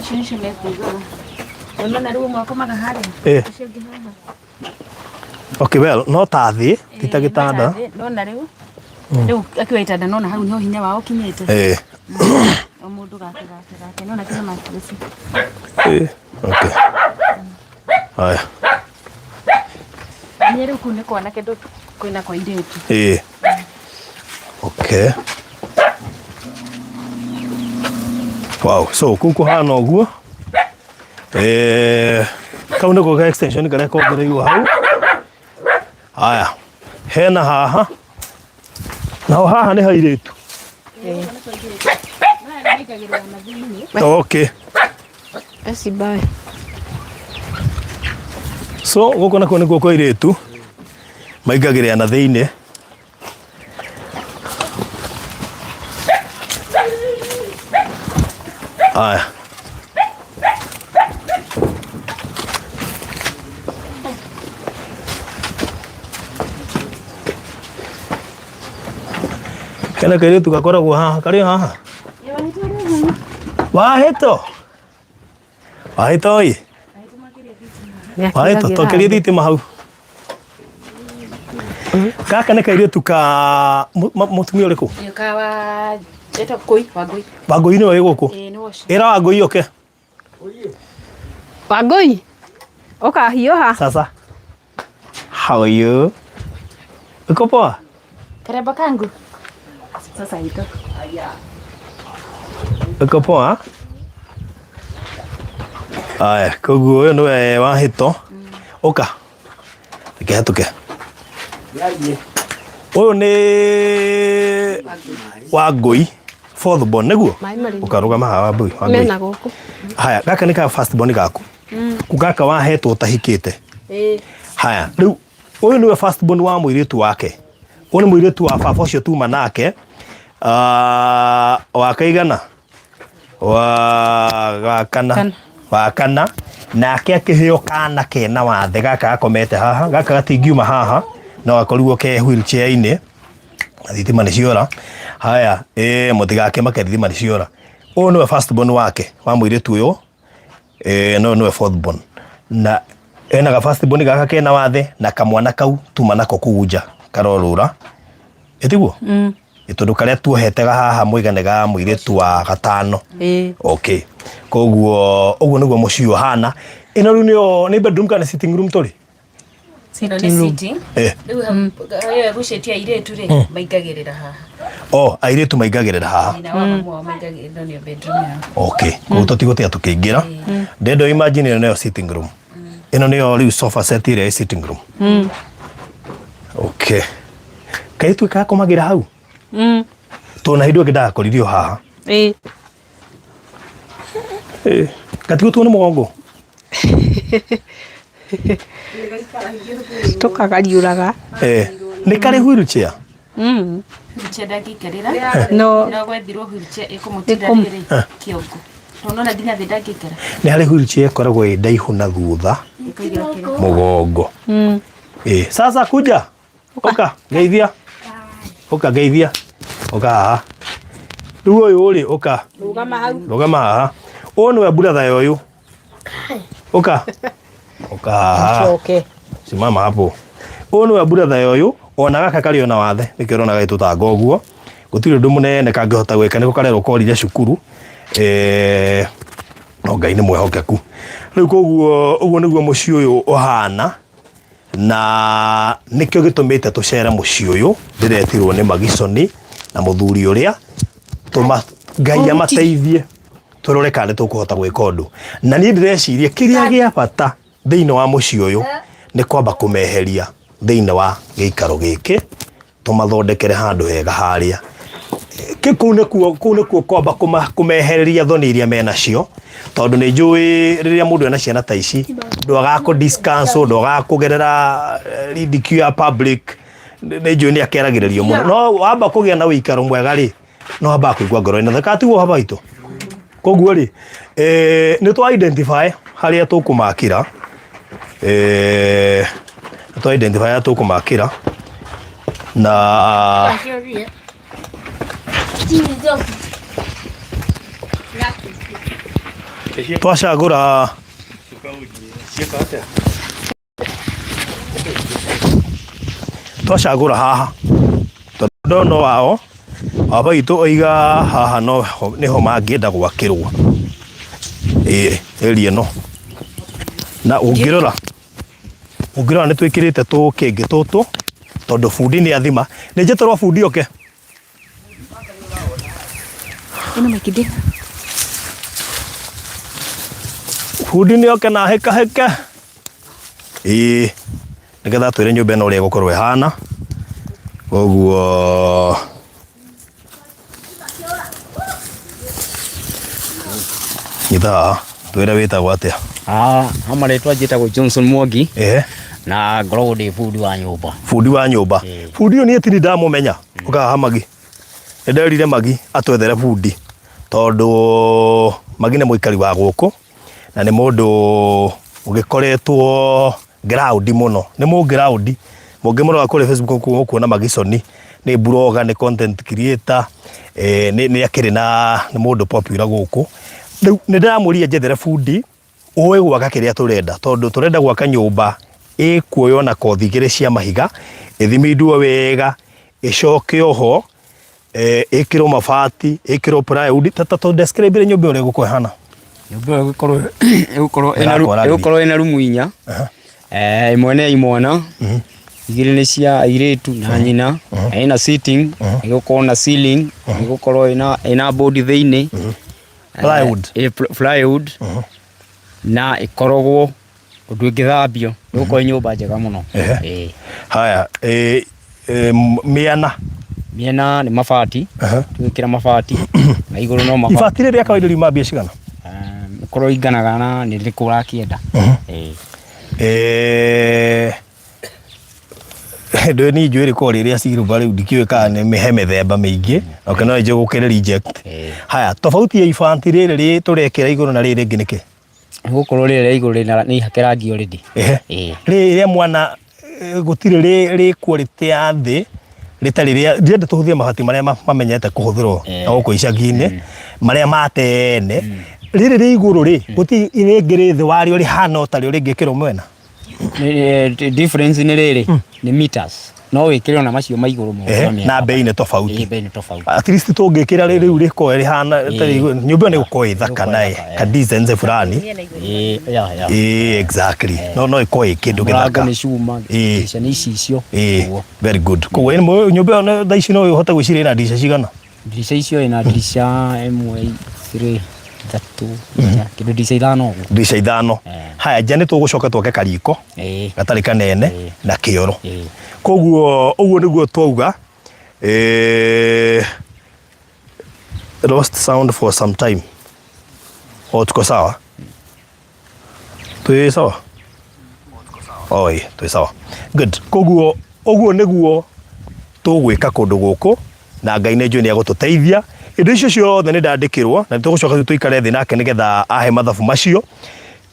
Icio nĩcio mekugaga. Nĩmona rĩu ũmwe akomaga harĩa. Eh. Ũcio ũngĩ haha. Okay, well, no ta thĩ ti ta gĩtanda. Nona rĩu. Rĩu akĩoya itanda nona hau niho hinya wao ũkinyĩte. Eh. O mũndũ gake gake gake nona kinya mattress. Eh. Okay. Haya. Niĩ rĩu kũu nĩ kwanake ndũ kwĩna kwa airĩtu. Eh. Okay. Wow, so kũu kũhana ũguo. Eh, kau nĩko ka extension karĩa kongereirwo hau. Haya, hena haha. Naho haha nĩ hairĩtu. Okay. Eci bye. So gũkũ nakuo nĩkuo kwa airĩtu maingagĩrĩra na thĩinĩ. Haya. Hena kairĩtu gakoragwo haha karĩ haha wahĩto wahĩto ĩ wahĩto tokeria thitima hau gaka nĩ kairĩtu ka mũtumia ũrĩkũ Nĩ ka wa etagwo Kũi, Wangũi. Wangũi nĩwe wĩ gũkũ Ĩĩ nĩ ũcio. ĩra Wangũi oke Wangũi, ũkahiũha. Sasa how are you uko poa Karembo kangu. Sasa hito. uko poa aya koguo ũyũ nĩwe wahĩto ũka reke hetũke ũyũ nĩ Wangũi fourth born nĩguo Maĩ marĩ ũkarũgama haha Wambũi Wangũi mena gũkũ. haya gaka nĩ ka first born gaku gaka wahetwo ũtahikĩte Ĩĩ. haya rĩu ũyũ nĩwe first born wa mũirĩtu wake ũyũ nĩ mũirĩtu wa baba ũcio tuma nake Ah, wa kaigana wa wa kana Kana. wa kana nake akĩheo kana kena wathe gaka gakomete haha gaka gatingiuma haha no gakorirwo ke wheelchair-inĩ na thitima nĩ ciora haya ĩ mũtigakĩmake thitima nĩ ciora ũyũ nĩwe first born wake wa mũirĩtu ũyũ ĩ no nĩwe fourth born na ena ga first born gaka kena wathe na kamwana kau tuma nako kũu nja karorũra ĩtiguo mm. Tondũ karĩa tuohete haha mũigane ga mũirĩtu wa gatano. Ĩĩ. Okay. Koguo ũguo nĩguo mũciĩ ũhana. Ĩno rĩu nĩyo nĩ bedroom kana sitting room tũrĩ? Ĩno nĩ sitting. Eh. Rĩu hau ĩyo ĩgucĩtie airĩtu rĩ maingagĩrĩra haha. Oh, airĩtu maingagĩrĩra haha. Nyina wa mamu wao maingagĩrĩra nĩyo bedroom yao. Okay. Koguo tũtigũtiga tũkĩingĩra. Ndendo imagine ĩno nĩyo sitting room. Ĩno nĩyo rĩu sofa set ĩrĩa ĩ sitting room. Okay. Kairĩtu gakomagĩra hau? Tondũ na hĩndĩ ĩyo ĩngĩ ndagakoririo haha. Ĩĩ. Eh, gatigũtuo nĩ mũgongo? Tũkagariũraga. Eh, nĩ karĩ wheelchair? Wheelchair ndangĩikarĩra. No. No gwethirwo wheelchair ĩkũmũtira rĩrĩ kĩongo. Tondũ nona nginya thĩ ndangĩikara. Nĩ harĩ wheelchair ĩkoragwo ĩ ndaihu na thutha Ĩkaigĩra kĩro. mũgongo. Eh, sasa kuja. Ũka, ngeithia. Ũka ngeithia. Ũka haha. Rĩu ũyũ rĩ, ũka. Rũgama hau. Rũgama haha. Ũyũ nĩwe brother ya ũyũ. Ũka. Ũka haha. Coke. Simama hapo. Ũyũ nĩwe brother ya ũyũ, ona gaka karĩ ona wathe, nĩkĩo ũrona gagĩtũtanga ũguo. Gũtirĩ ũndũ mũnene kangĩhota gwĩka, nĩko karerwo korire cukuru. Eh, no Ngai nĩ mwĩhokeku. Rĩu koguo ũguo nĩguo mũciĩ ũyũ ũhana. Na nĩkĩo gĩtũmĩte tũcere mũciĩ ũyũ ndĩretirwo nĩ Magiconi na mũthuri ũrĩa tũma Ngai amateithie tũrore kana nĩ tũkũhota gwĩka ũndũ. Na niĩ ndĩreciria kĩrĩa gĩa bata thĩinĩ wa mũciĩ ũyũ nĩ kwamba kũmeheria thĩinĩ wa gĩikaro gĩkĩ tũmathondekere handũ hega harĩa Kĩ- kũu nĩkuo kũu nĩkuo kwamba kũmehereria thoni iria menacio tondũ nĩ njũĩ rĩrĩa mũndũ ena ciana ta ici ndwagaga kũ discuss ndwagaga kũgerera ridicule ya public nĩ njũĩ nĩ akeragĩrĩrio mũno no wamba kũgĩa na ũikaro mwega rĩ no wambaga kũigua ngoro ĩna thaka tiguo baba witũ koguo rĩ nĩ twa identify harĩa tũkũmakĩra nĩ twa identify harĩa tũkũmakĩra na twacagũra twacagũra haha tondũ Mũgũnda ũyũ no wao, baba witũ oiga haha no nĩho mangĩenda gwakĩrwo. Ĩĩ area ĩno. Na ũngĩrora ũngĩrora nĩ twĩkĩrĩte tũkĩngĩ tũtũ tondũ bundi nĩ athima. Nĩ njĩtĩrwo bundi oke? Ĩno makindĩ. Bundi nĩ oke na hĩkahĩke. Ĩĩ nĩgetha atwĩre nyũmba ĩno ũrĩa ĩgũkorwo ĩhana. Koguo nyita haha twĩre wĩtagwo atĩa? Ah, ha marĩtwa njĩtagwo Johnson Mwangi Ehe. na ngoragwo ndĩ bundi wa nyũmba. Bundi wa nyũmba. Bundi ũyũ niĩ tini ndamũmenya. Ũka haha Magi. Nĩ nderire Magi atwethere bundi tondũ Magi nĩ mũikari wa gũkũ na nĩ mũndũ ũgĩkoretwo ground mũno. Nĩ mũ ground. Mũngĩmũrora kũrĩa Facebook mũkuona Magisoni nĩ blogger, nĩ content creator, eh, nĩ nĩ akĩrĩ na nĩ mũndũ popular gũkũ. Rĩu nĩ ndĩramũria njethere bundi ũĩ gwaka kĩrĩa tũrenda tondũ tũrenda gwaka nyũmba ĩkuoywo na kothi igĩrĩ cia mahiga, ĩthimindwo wega, ĩcoke oho eh, ĩkĩrwo mabati, ĩkĩrwo plywood. Ta ta describe nyũmba ĩyo ũrĩa ĩgũkorwo ĩhana. Nyũmba ĩyo ĩgũkorwo ĩgũkorwo ĩna Ĩrakwo rangi. ĩgũkorwo ĩna rumu inya. Eh, ĩmwe nĩ ya imwana, igĩrĩ nĩ cia airĩtu na nyina, na ĩna sitting, ĩgũkorwo na ceiling, ĩgũkorwo ĩna ĩna board thĩinĩ. Plywood. Eh, plywood. Na ĩkorogwo ũndũ ĩngĩthambio, ĩgũkorwo ĩ nyũmba njega mũno. Ehe. Ĩĩ. Haya, eh, eh, mĩena. Mĩena nĩ mabati, tũgĩkĩra mabati na igũrũ no mabati. Ibati rĩrĩ rĩa kawaida riuma mbia cigana? Ĩkorwo inganaga na nĩ rĩrĩkũ ũrakĩenda. Ĩĩ. Eh, ndũĩ niĩ njũĩ rĩkoragwo rĩ rĩa silver rĩu ndikĩũĩ kana nĩ he mĩthemba mĩingĩ okay no njũĩ gũkĩrĩ reject haya tofauti ya ibati rĩrĩ rĩ tũrekĩra igũrũ na rĩrĩ rĩngĩ nĩkĩ Gũkorwo rĩrĩ rĩa igũrũ rĩna nĩ ihake rangi already. Ehe. Ĩĩ. Rĩrĩ rĩa mwana eh, gũtirĩ rĩ rĩ quality ya thĩ rĩtarĩ rĩa ndĩrenda tũhũthĩre mabati marĩa mamenyete kũhũthĩrwo na gũkũ icagi-inĩ marĩa ma tene rĩrĩ rĩ igũrũ rĩ gũtirĩ rĩngĩ rĩ thĩ warĩo rĩhana o tarĩo rĩngĩkĩrwo mwena Difference nĩ rĩrĩ nĩ meters no wĩkĩre ona macio ma igũrũ Ehe, na bei nĩ tofauti Ĩĩ, bei nĩ tofauti at least tũngĩkĩra rĩu rĩkorwo rĩhana rĩtarĩ igũrũ, nyũmba ĩyo nĩ gũkorwo ĩ thaka na ĩ ka designs fulani Ĩĩ, ya, ya. Ĩĩ, exactly no no ĩkorwo ĩ kĩndũ Mũrango gĩthaka nĩ cuma Ĩĩ. ndirisha nĩ icicio Ĩĩ, ũguo. very good koguo ĩno nyũmba ĩyo thaa ici no ũhote gwĩciria ĩna ndirisha cigana Ndirica icio ĩna ndirica ĩmwe, igĩrĩ, ithatũ, inya, kĩndũ ndirica ithano ũguo. Ndirica ithano. Haya, nja nĩ tũgũcoka twake kariko gatarĩ kanene na kĩoro. Koguo ũguo nĩguo twauga eh, lost sound for some time. O tuko sawa? Twĩ sawa? Oi, twĩ sawa. Good. Koguo ũguo nĩguo tũgwĩka kũndũ gũkũ na Ngai nĩ njũĩ nĩ egũtũteithia. Indo icio ciothe nĩ ndandĩkĩrwo na nĩ tũgũcoka rĩu tũikare thĩ nake nĩgetha ahe mathabu macio.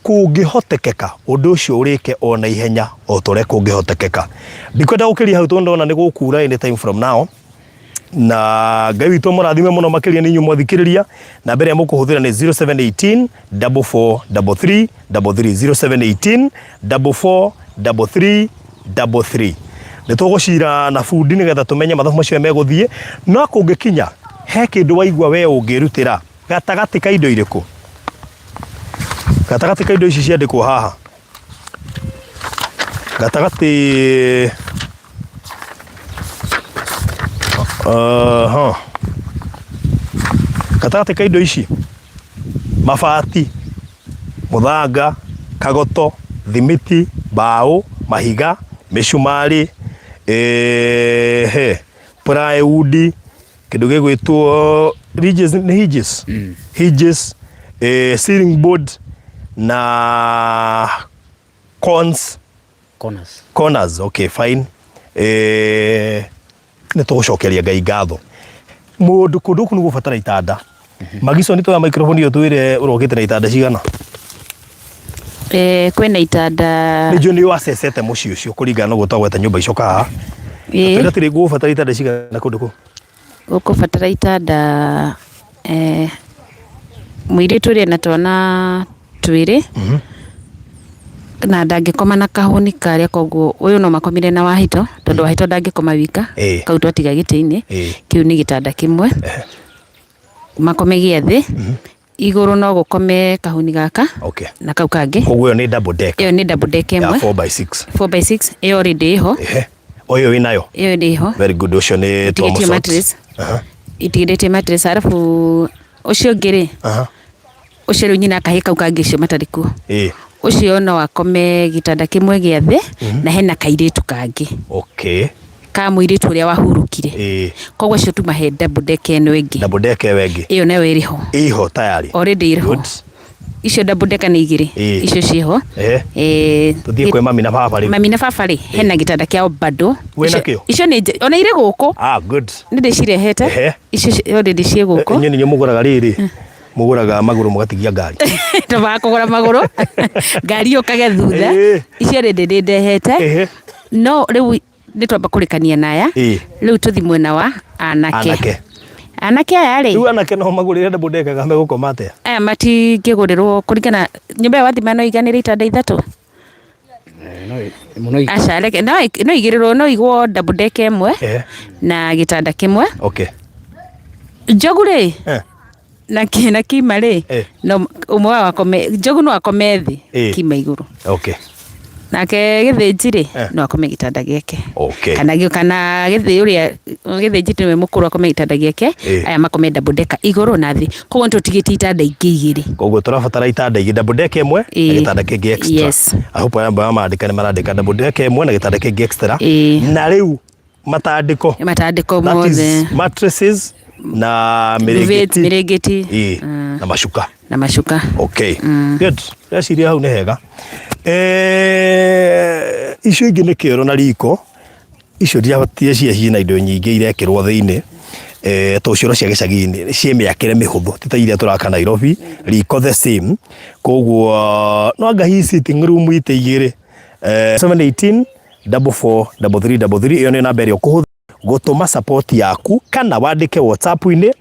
Kũngĩhotekeka ũndũ ũcio ũrĩke o na ihenya o ta ũrĩa kũngĩhotekeka. Ndikwenda gũkĩria hau tondũ ndona nĩ gũkura any time from now. Na Ngai witũ amũrathime mũno makĩria nĩ inyuĩ mwathikĩrĩria. Namba ĩrĩa mũkũhũthĩra nĩ 0718 44 33 33 0718 44 33 33. Nĩ tũgũcira na bundi nĩgetha tũmenye mathabu macio megũthiĩ, no kũngĩkinya he kĩndũ waigua we ũngĩrutĩra gatagatĩ ka indo irĩkũ? Gatagatĩ ka indo ici ciandĩkwo haha, gatagatĩ uh, gatagatĩ ka indo ici mabati, mũthanga, kagoto, thimiti, mbaũ, mahiga, mĩcumarĩ, eh, plywood, kĩndũ gĩgwĩtwo hinges, nĩ hinges, hinges, eh, ceiling board na cons Corners. Corners, okay fine. Eh, nĩ tũgũcokeria Ngai ngatho. Mũndũ kũndũ gũkũ nĩ gũbatara itanda. Magico nĩ twoya microphone ĩyo twĩre ũrokĩte na itanda cigana. Eh, kwĩna itanda Nĩ njũĩ nĩ wacecete mũciĩ ũcio kũringana na ũguo twagweta nyũmba icio kahaha. Ĩĩ. Twĩre atĩrĩ gũgũbatara itanda cigana kũndũ kũu. Ũkũbatara itanda eh, mũirĩtu ũrĩa ena twana twĩrĩ. Na ndangĩkoma na kahũni karĩa koguo ũyũ no makomire na Wahito tondũ Wahito ndangĩkoma wika kau twatiga gĩtĩ-inĩ kĩu nĩ gĩtanda kĩmwe makome gĩa thĩ igũrũ no gũkome kahũni gaka Okay. na kau kangĩ Koguo ĩyo nĩ double deck ĩyo nĩ double deck ya ĩmwe 4 by 6. 4 by 6 ĩyo already ĩho Ehe. O ĩyo wĩnayo. ĩyo ĩrĩ ho Very good. Ũcio nĩ itigĩtie twamũsort. mattress itigĩrĩtie mattress arabu ũcio ũngĩ rĩ ũcio rĩu nyina akahĩ kau kangĩ ũcio matarĩ kuo ũcio no akome gĩtanda kĩmwe gĩa thĩ na hena kairĩtu kangĩ Okay. ka mũirĩtu ũrĩa wahurũkire koguo acio tumahe double deck ĩno ĩngĩ Double deck ĩyo ĩngĩ. ĩyo nayo ĩrĩ ho Ĩho tayari. already ĩrĩ ho Good. icio double deck nĩ igĩrĩ icio ciĩho Tũthiĩ kwĩ mami na baba rĩu. Mami na baba rĩ hena gĩtanda kĩao bado Wĩna Icio- kĩo? icio nĩ nje- ona irĩ gũkũ Ah, good. nĩ ndĩcirehete icio already ciĩ gũkũ Inyuĩ nĩ inyuĩ mũgũraga rĩrĩ. Mũgũraga magũrũ mũgatigia ngari. Tũbaga kũgũra magũrũ ngari yũkage thutha icio already nĩ ndehete no rĩu nĩ twamba kũrĩkania na aya rĩu tũthi mwena wa anake Anake. Anake aya rĩ Rĩu anake no magũrĩre double deck kana megũkoma atĩa? Aya matingĩgũrĩrwo kũringana nyũmba ĩyo wathima no iganĩre itanda ithatũ aca reke no no igĩrĩrwo no igwo double deck ĩmwe na gĩtanda kĩmwe Okay. Njogu rĩ na na kima rĩ no ũmwe wao akome Njogu no akome thĩ kima igũrũ Okay. Nake Gĩthĩnji rĩ no akome gĩtanda gĩake Okay. kana kana gĩthĩ ũrĩa Gĩthĩnji nĩwe mũkũrũ akome gĩtanda gĩake aya makome double decker igũrũ na thĩ koguo nĩ tũtigĩtie itanda ingĩ igĩrĩ. Koguo tũrabatara itanda igĩrĩ double deck ĩmwe na gĩtanda kĩngĩ extra. Yes. I hope aya ambao marandĩka nĩ marandĩka double deck ĩmwe na gĩtanda kĩngĩ extra. Na rĩu matandĩko. Matandĩko That is mothe. mattresses na Duvets, mĩrĩngĩti. mĩrĩngĩti. Na macuka. Na macuka. Okay. Good. Ndeciria hau nĩ hega. Icio ingĩ nĩ kĩoro na riko. Icio ndiabatire cia ciĩna indo nyingĩ irekĩrwo thĩinĩ. To cioro cia gĩcagi-inĩ ciĩ mĩakĩre mĩhũthũ ti ta iria tũraka Nairobi, riko the same. Koguo no anga hihi sitting room itĩ igĩrĩ. 718 44 33 33 ĩyo nĩyo namba ĩrĩa ũkũhũthĩra gũtũma support yaku kana wandĩke WhatsApp-inĩ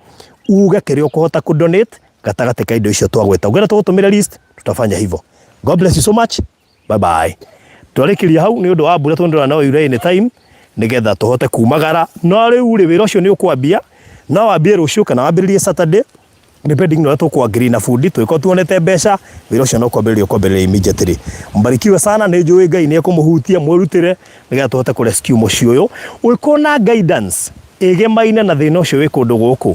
uge kĩrĩa ũkũhota kũ donate gatagatĩ ka indo icio twagweta. Ũngĩenda tũgũtũmĩre list tutafanya hivyo. God bless you so much. Bye bye. Twarĩkĩria hau nĩ ũndũ wa mbura tondũ ndĩrona no yure anytime nĩgetha tũhote kumagara. No rĩu rĩ wĩra ũcio nĩ ũkwambia, no wambie rũciũ kana wambĩrĩrie Saturday depending na ũrĩa tũkũ agree na bundi. Tũgĩkorwo tuonete mbeca wĩra ũcio no kwambĩrĩria ũkwambĩrĩria immediately. Mbarikiwe sana, nĩ njũĩ Ngai nĩ ekũmũhutia mwĩrutĩre nĩgetha tũhote kũ rescue mũciĩ ũyũ. Ũngĩkorwo na guidance ĩgemaine na thĩna ũcio wĩ kũndũ gũkũ,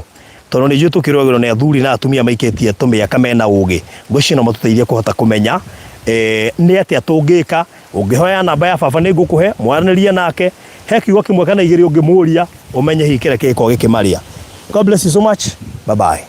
tondũ nĩ njũĩ tũkĩrũagĩrwo nĩ athuri na atumia maikĩtie tũmĩaka mena ũgĩ, ngwĩciria no matũteithie kũhota kũmenya nĩ atĩa tũngĩka. Ũngĩhoya namba ya baba nĩ ngũkũhe, mwaranĩrie nake, he kiugo kĩmwe kana igĩrĩ ũngĩmũria ũmenye hihi kĩrĩa kĩngĩkorwo gĩkĩmarĩa. God bless you so much. Bye bye.